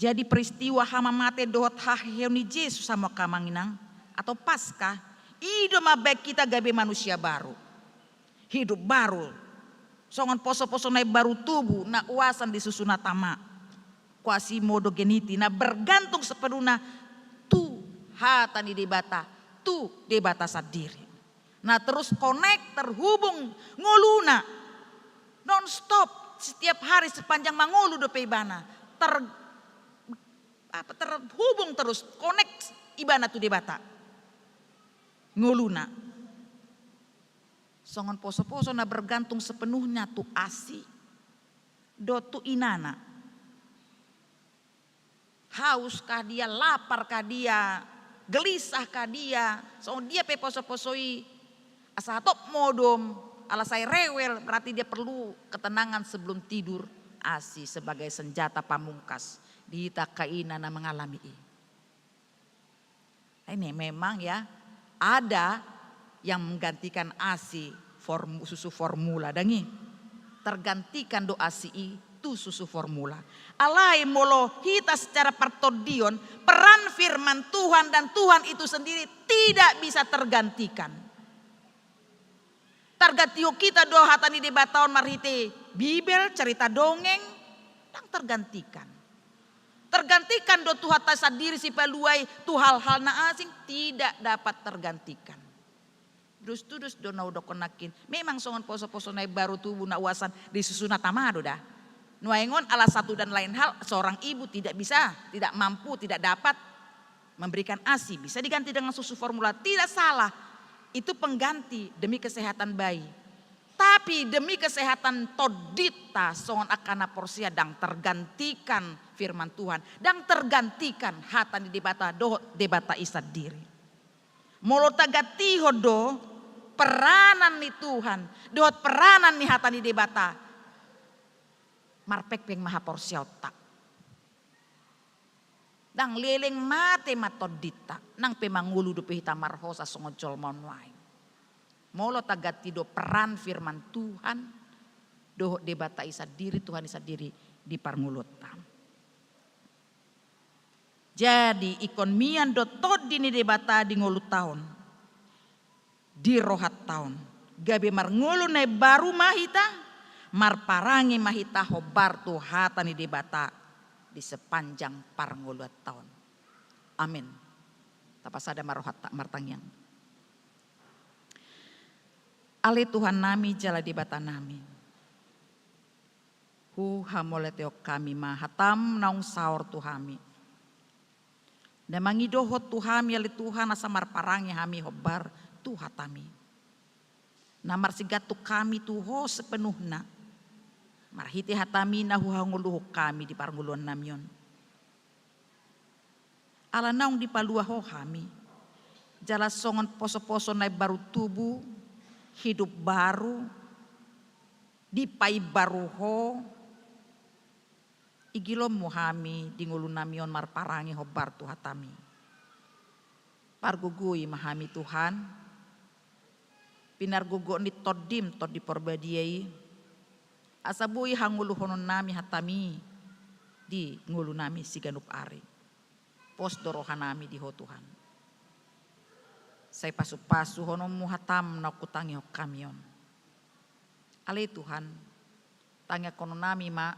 Jadi peristiwa hamamate dohot haheheon ni Jesus, hamu angka amang inang, atau Paskah, i do mambaen hita gabe manusia baru. Hidup baru. Songon poso-poso na imbaru tubu, na uasan di susu na tama. Quasimodogeniti, na bergantung sepenuhna tu hata ni Debata, tu Debata sandiri. Na terus connect, terhubung ngoluna. Non stop, setiap hari sepanjang mangolu dope ibana. Ter-, apa, terhubung terus, connect ibana tu Debata. Ngoluna. Songon poso-poso na bergantung sepenuhnya tu asi, dohot tu inana. Haus kah dia, lapar kah dia, gelisah kah dia, songon dia pe poso-poso i, asa hatop modom, ala sai rewel, berarti dia perlu ketenangan sebelum tidur, asi sebagai senjata pamungkas di hita angka ina na mangalami i. Ini memang ya, ada yang menggantikan asi formu-, susu formula, dang i. Tergantikan do asi i tu susu formula. Alai molo hita secara partondion, peran firman Tuhan dan Tuhan itu sendiri tidak bisa tergantikan. Targantihon hita do hata ni Debata on marhite Bibel, cerita dongeng, ndang tergantikan. Tergantikan do tu hata sandiri sipalua i, tu hal-hal na asing, tidak dapat tergantikan. Tudos-tudos do na hudokkon nangkin. Memang songon poso-poso na imbaru tubu na uasan di susu na tama do da. Nuaeng on ala satu dan lain hal, seorang ibu tidak bisa, tidak mampu, tidak dapat memberikan asi, bisa diganti dengan susu formula, tidak salah. Itu pengganti demi kesehatan bayi. Tapi demi kesehatan tondinta songon angka na porsea, ndang tergantikan firman Tuhan, ndang tergantikan hata ni Debata dohot Debata i sandiri. Molo tagantihon do peranan ni Tuhan dohot peranan ni hata ni Debata, marpengpeng ma haporseaonta. Ndang leleng, mate ma tondinta, nang pe mangolu dope hita marhosa songon jolma on nuaeng. Molo taganti do peran firman Tuhan dohot Debata i sandiri, Tuhan i sandiri di parngoluonta. Jadi ingkon mian do Tondi ni Debata di ngolunta on, di rohanta on, gabe marngolu na imbaru ma hita, marparange ma hita hombar tu hata ni Debata di sepanjang parngoluonta on. Amin. Tapasada ma rohanta, martangiang. Ale Tuhannami jala Debatanami, huhamauliatehon hami ma hataM naung saor tu hami, na mangidohon tu hami ale Tuhan asa marparange hami hombar tu hataMi, na marsigantung hami tu Ho sepenuhna, marhite hataMi na huhangoluhon hami di parngoluonnami on. Ala naung dipalua Ho hami, jala songon poso-poso na imbaru tubu, hidup baru, dipaimbaru Ho, igilonMu hami di ngolunami on marparange hombar tu hataMi. Pargogoi ma hami Tuhan, pinargogo ni TondiM, Tondi Parbadia i, asa boi hangoluhononnami hataMi di ngolunami siganup ari. Pos do rohanami di Ho Tuhan. Sai pasu-pasuhononMu hataM naung hutangihon hami on. Ale Tuhan, tangiangkononnami ma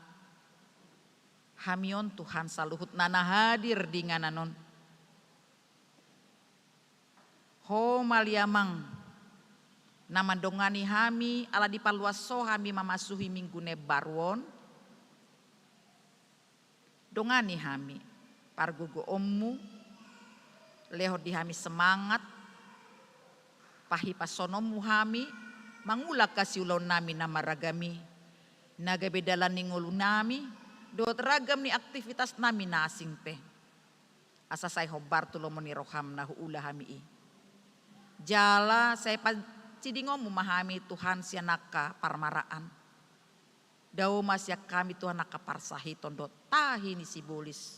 hami on Tuhan, saluhutna na hadir di inganan on. Ho ma ale Amang na mandongani hami ala dipaluas Ho hami mamasuhi Minggu na imbaru on. Dongani hami, pargogoonMu, lehon di hami semangat, pahipashononMu hami, mangula hasiulaonnami na marragam i, na gabe dalan ni ngolunami dohot ragam ni aktivitasnami na asing pe. Asa sai hombar tu lomo ni rohaM na huula hami i. Jala sai pancidingonMu ma hami Tuhan sian angka parmaraan. Dao ma sian hami Tuhan angka parsahiton dohot tahi ni sibolis,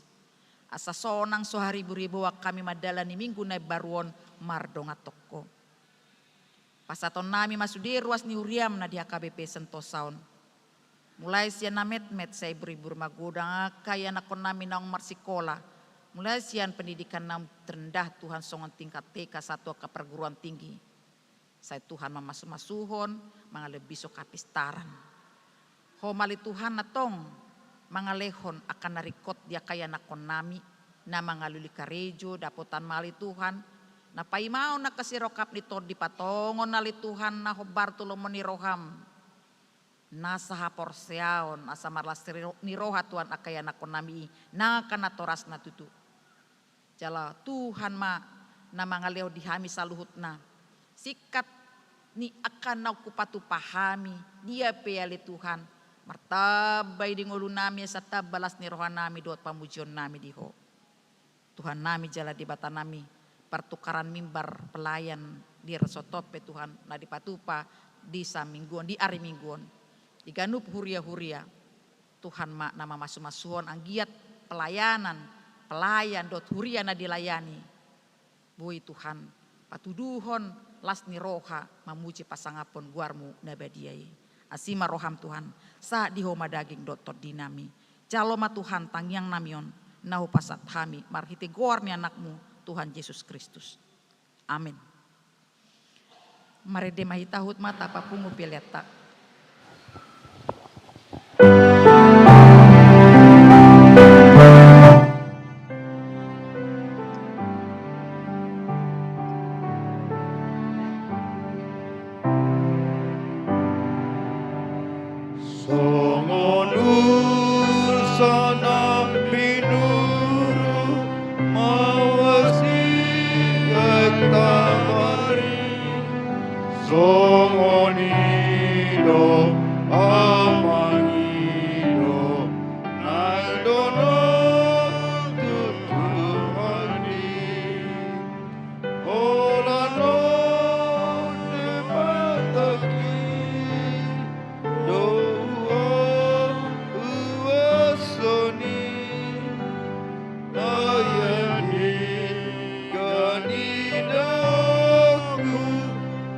asa sonang so hariburibuan hami mandalani minggu na imbaru on mardongan tongko. Pasahatonnami ma sude ruas ni huriam na di H K B P Sentosa on. Mulai sian na metmet sai buribur magodang angka ianakhonnami naung marsikola, mulai sian pendidikan naung terendah Tuhan songon tingkat T K sahat tu angka perguruan tinggi. Sai Tuhan mamasumasuhon, mangalehon bison kapistaran. Ho ma ale Tuhan na tong mangalehon angka na ringkot di angka ianakhonnami, na mangalului karejo, dapotan ma ale Tuhan, na paimaon angka sirongkap ni tondi, patongon ale Tuhan na hombar tu lomo ni roham. Nasa haporseaon, asa marlas ni ro-, ni roha Tuhan angka ianakhonnami i, nang angka natorasna tutu. Jala Tuhan ma na mangalehon di hami saluhutna singkat ni angka naung hupatupa hami, dia pe ale Tuhan, martamba i di ngolunami asa tamba las ni rohanami dohot pamujionnami di Ho. Tuhannami jala Debatanami, partukaran mimbar pelayan di Resort Hot pe Tuhan na dipatupa di saminggu on, di ari Minggu on, di ganup huria-huria. Tuhan ma na mamasumasuhon anggiat pelayanan, pelayan dohot huria na dilayani, boi Tuhan patuduhon las ni roha mamuji pasangaphon goarmu na badia i. Asi ma roham Tuhan, sahat di Ho ma daging dohot tondinami. Jalo ma Tuhan tangiangnami on, na hupasahat hami marhite goar ni Anakmu, Tuhan Jesus Kristus. Amen. Marende ma hita, huhut ma tapapungu peleanta. Songon usa na pinuru mawasi hata Bari, songon i do Amang i do na dohot Tuhan i. Holan on Debata i do huaso ni, ai anggiat ni daku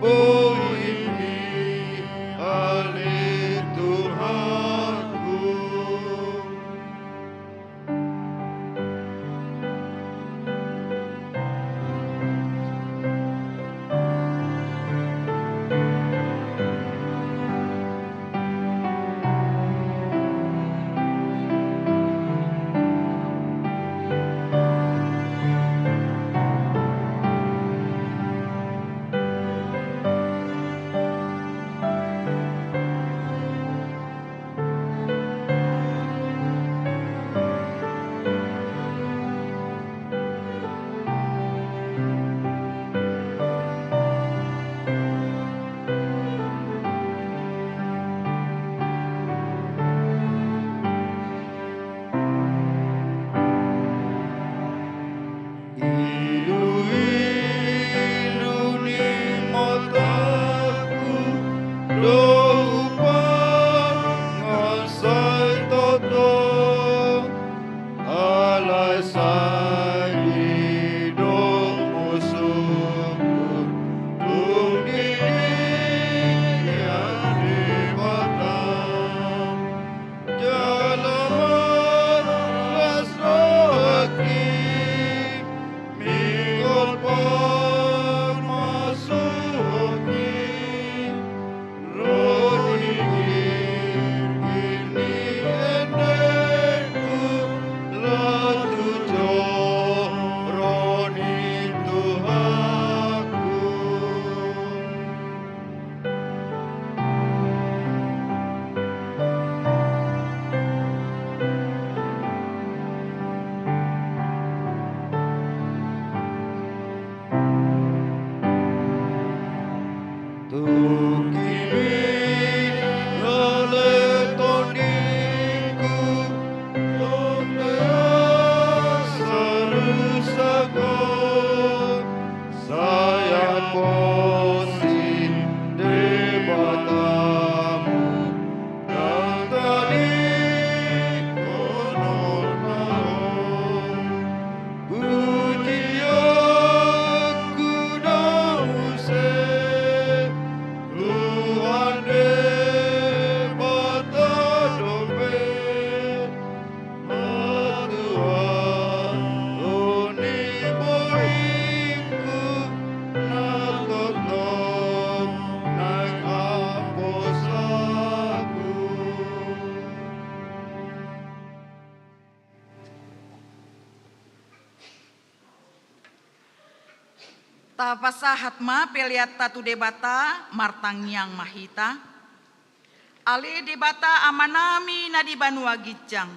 boi i ale Tuhanku. Iluilu ni mataku do hupangasai toto, alai sai didok musungku tung di dia Debata. Jala marlas rohangki, mingol pamasuonki, ro di girgir ni endengku, laho tu jo Tapasahat ma peleanta tu Debata, martangiang ma hita. Ale Debata Amanami na di banua ginjang,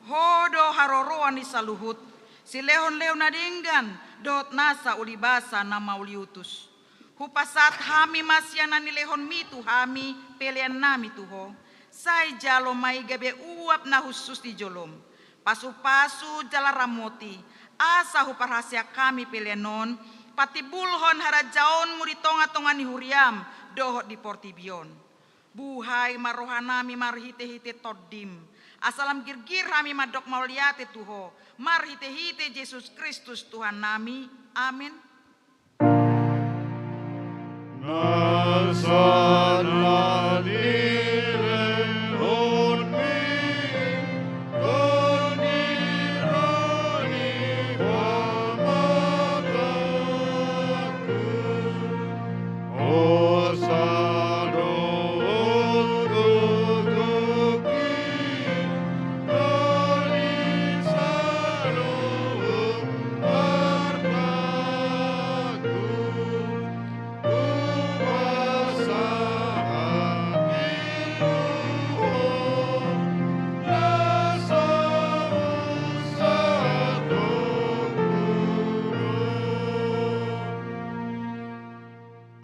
Ho do haroroan ni saluhut silehonlehon na denggan dohot nasa ulibasa na mauliutus. Hupasahat hami ma sian na nilehonMi tu hami peleannami tu Ho. Sai jalo ma i gabe uap na hushus di joloM. Pasupasu jala ramoti, asa huparhaseang hami pelean on patimbulhon harajaonMu di tongatonga ni huriaM dohot di portibi on. Buhai ma rohanami marhitehite TondiM, asa lam girgir hami mandok mauliate tu Ho, marhitehite Jesus Kristus Tuhannami. Amen.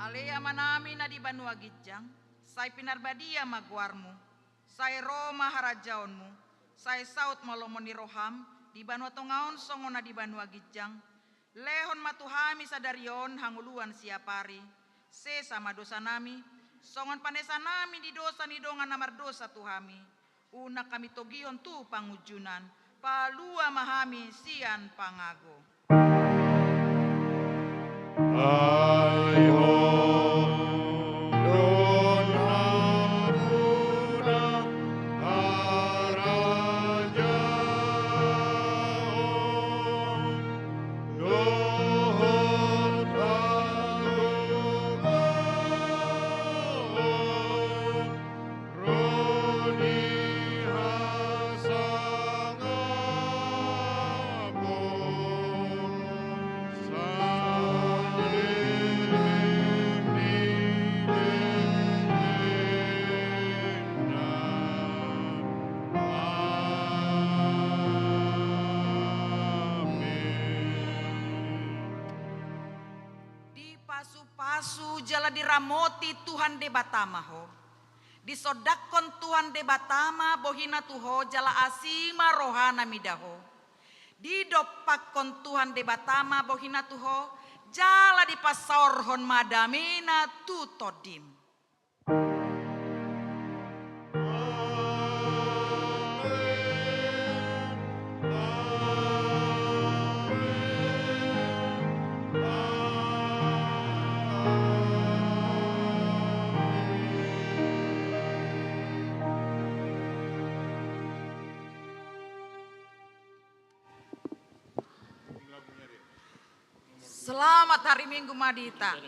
Ale Amanami na di banua ginjang, sai pinarbadia ma goarMu, sai ro ma harajaonMu, sai saut ma lomo ni rohaM di banua tonga on songon na di banua ginjang. Lehon ma tu hami sadari on hangoluan siapari. Sesa ma dosanami, songon panesanami di dosa ni dongan na mardosa tu hami. Unang hami togihon tu pangunjunan, palua ma hami sian pangago. Ai Ho do nampuna harajaon dohot hagogoon ro di hasangapon saleleng ni lelengna. Amen. Dipasupasu jala diramoti Tuhan Debata ma ho. Disondangkon Tuhan Debata ma bohina tu ho jala asi ma rohana mida ho. Didompakkon Tuhan Debata ma bohina tu ho jala dipasaorhon ma damena tu tondim. Selamat hari Minggu ma di hita.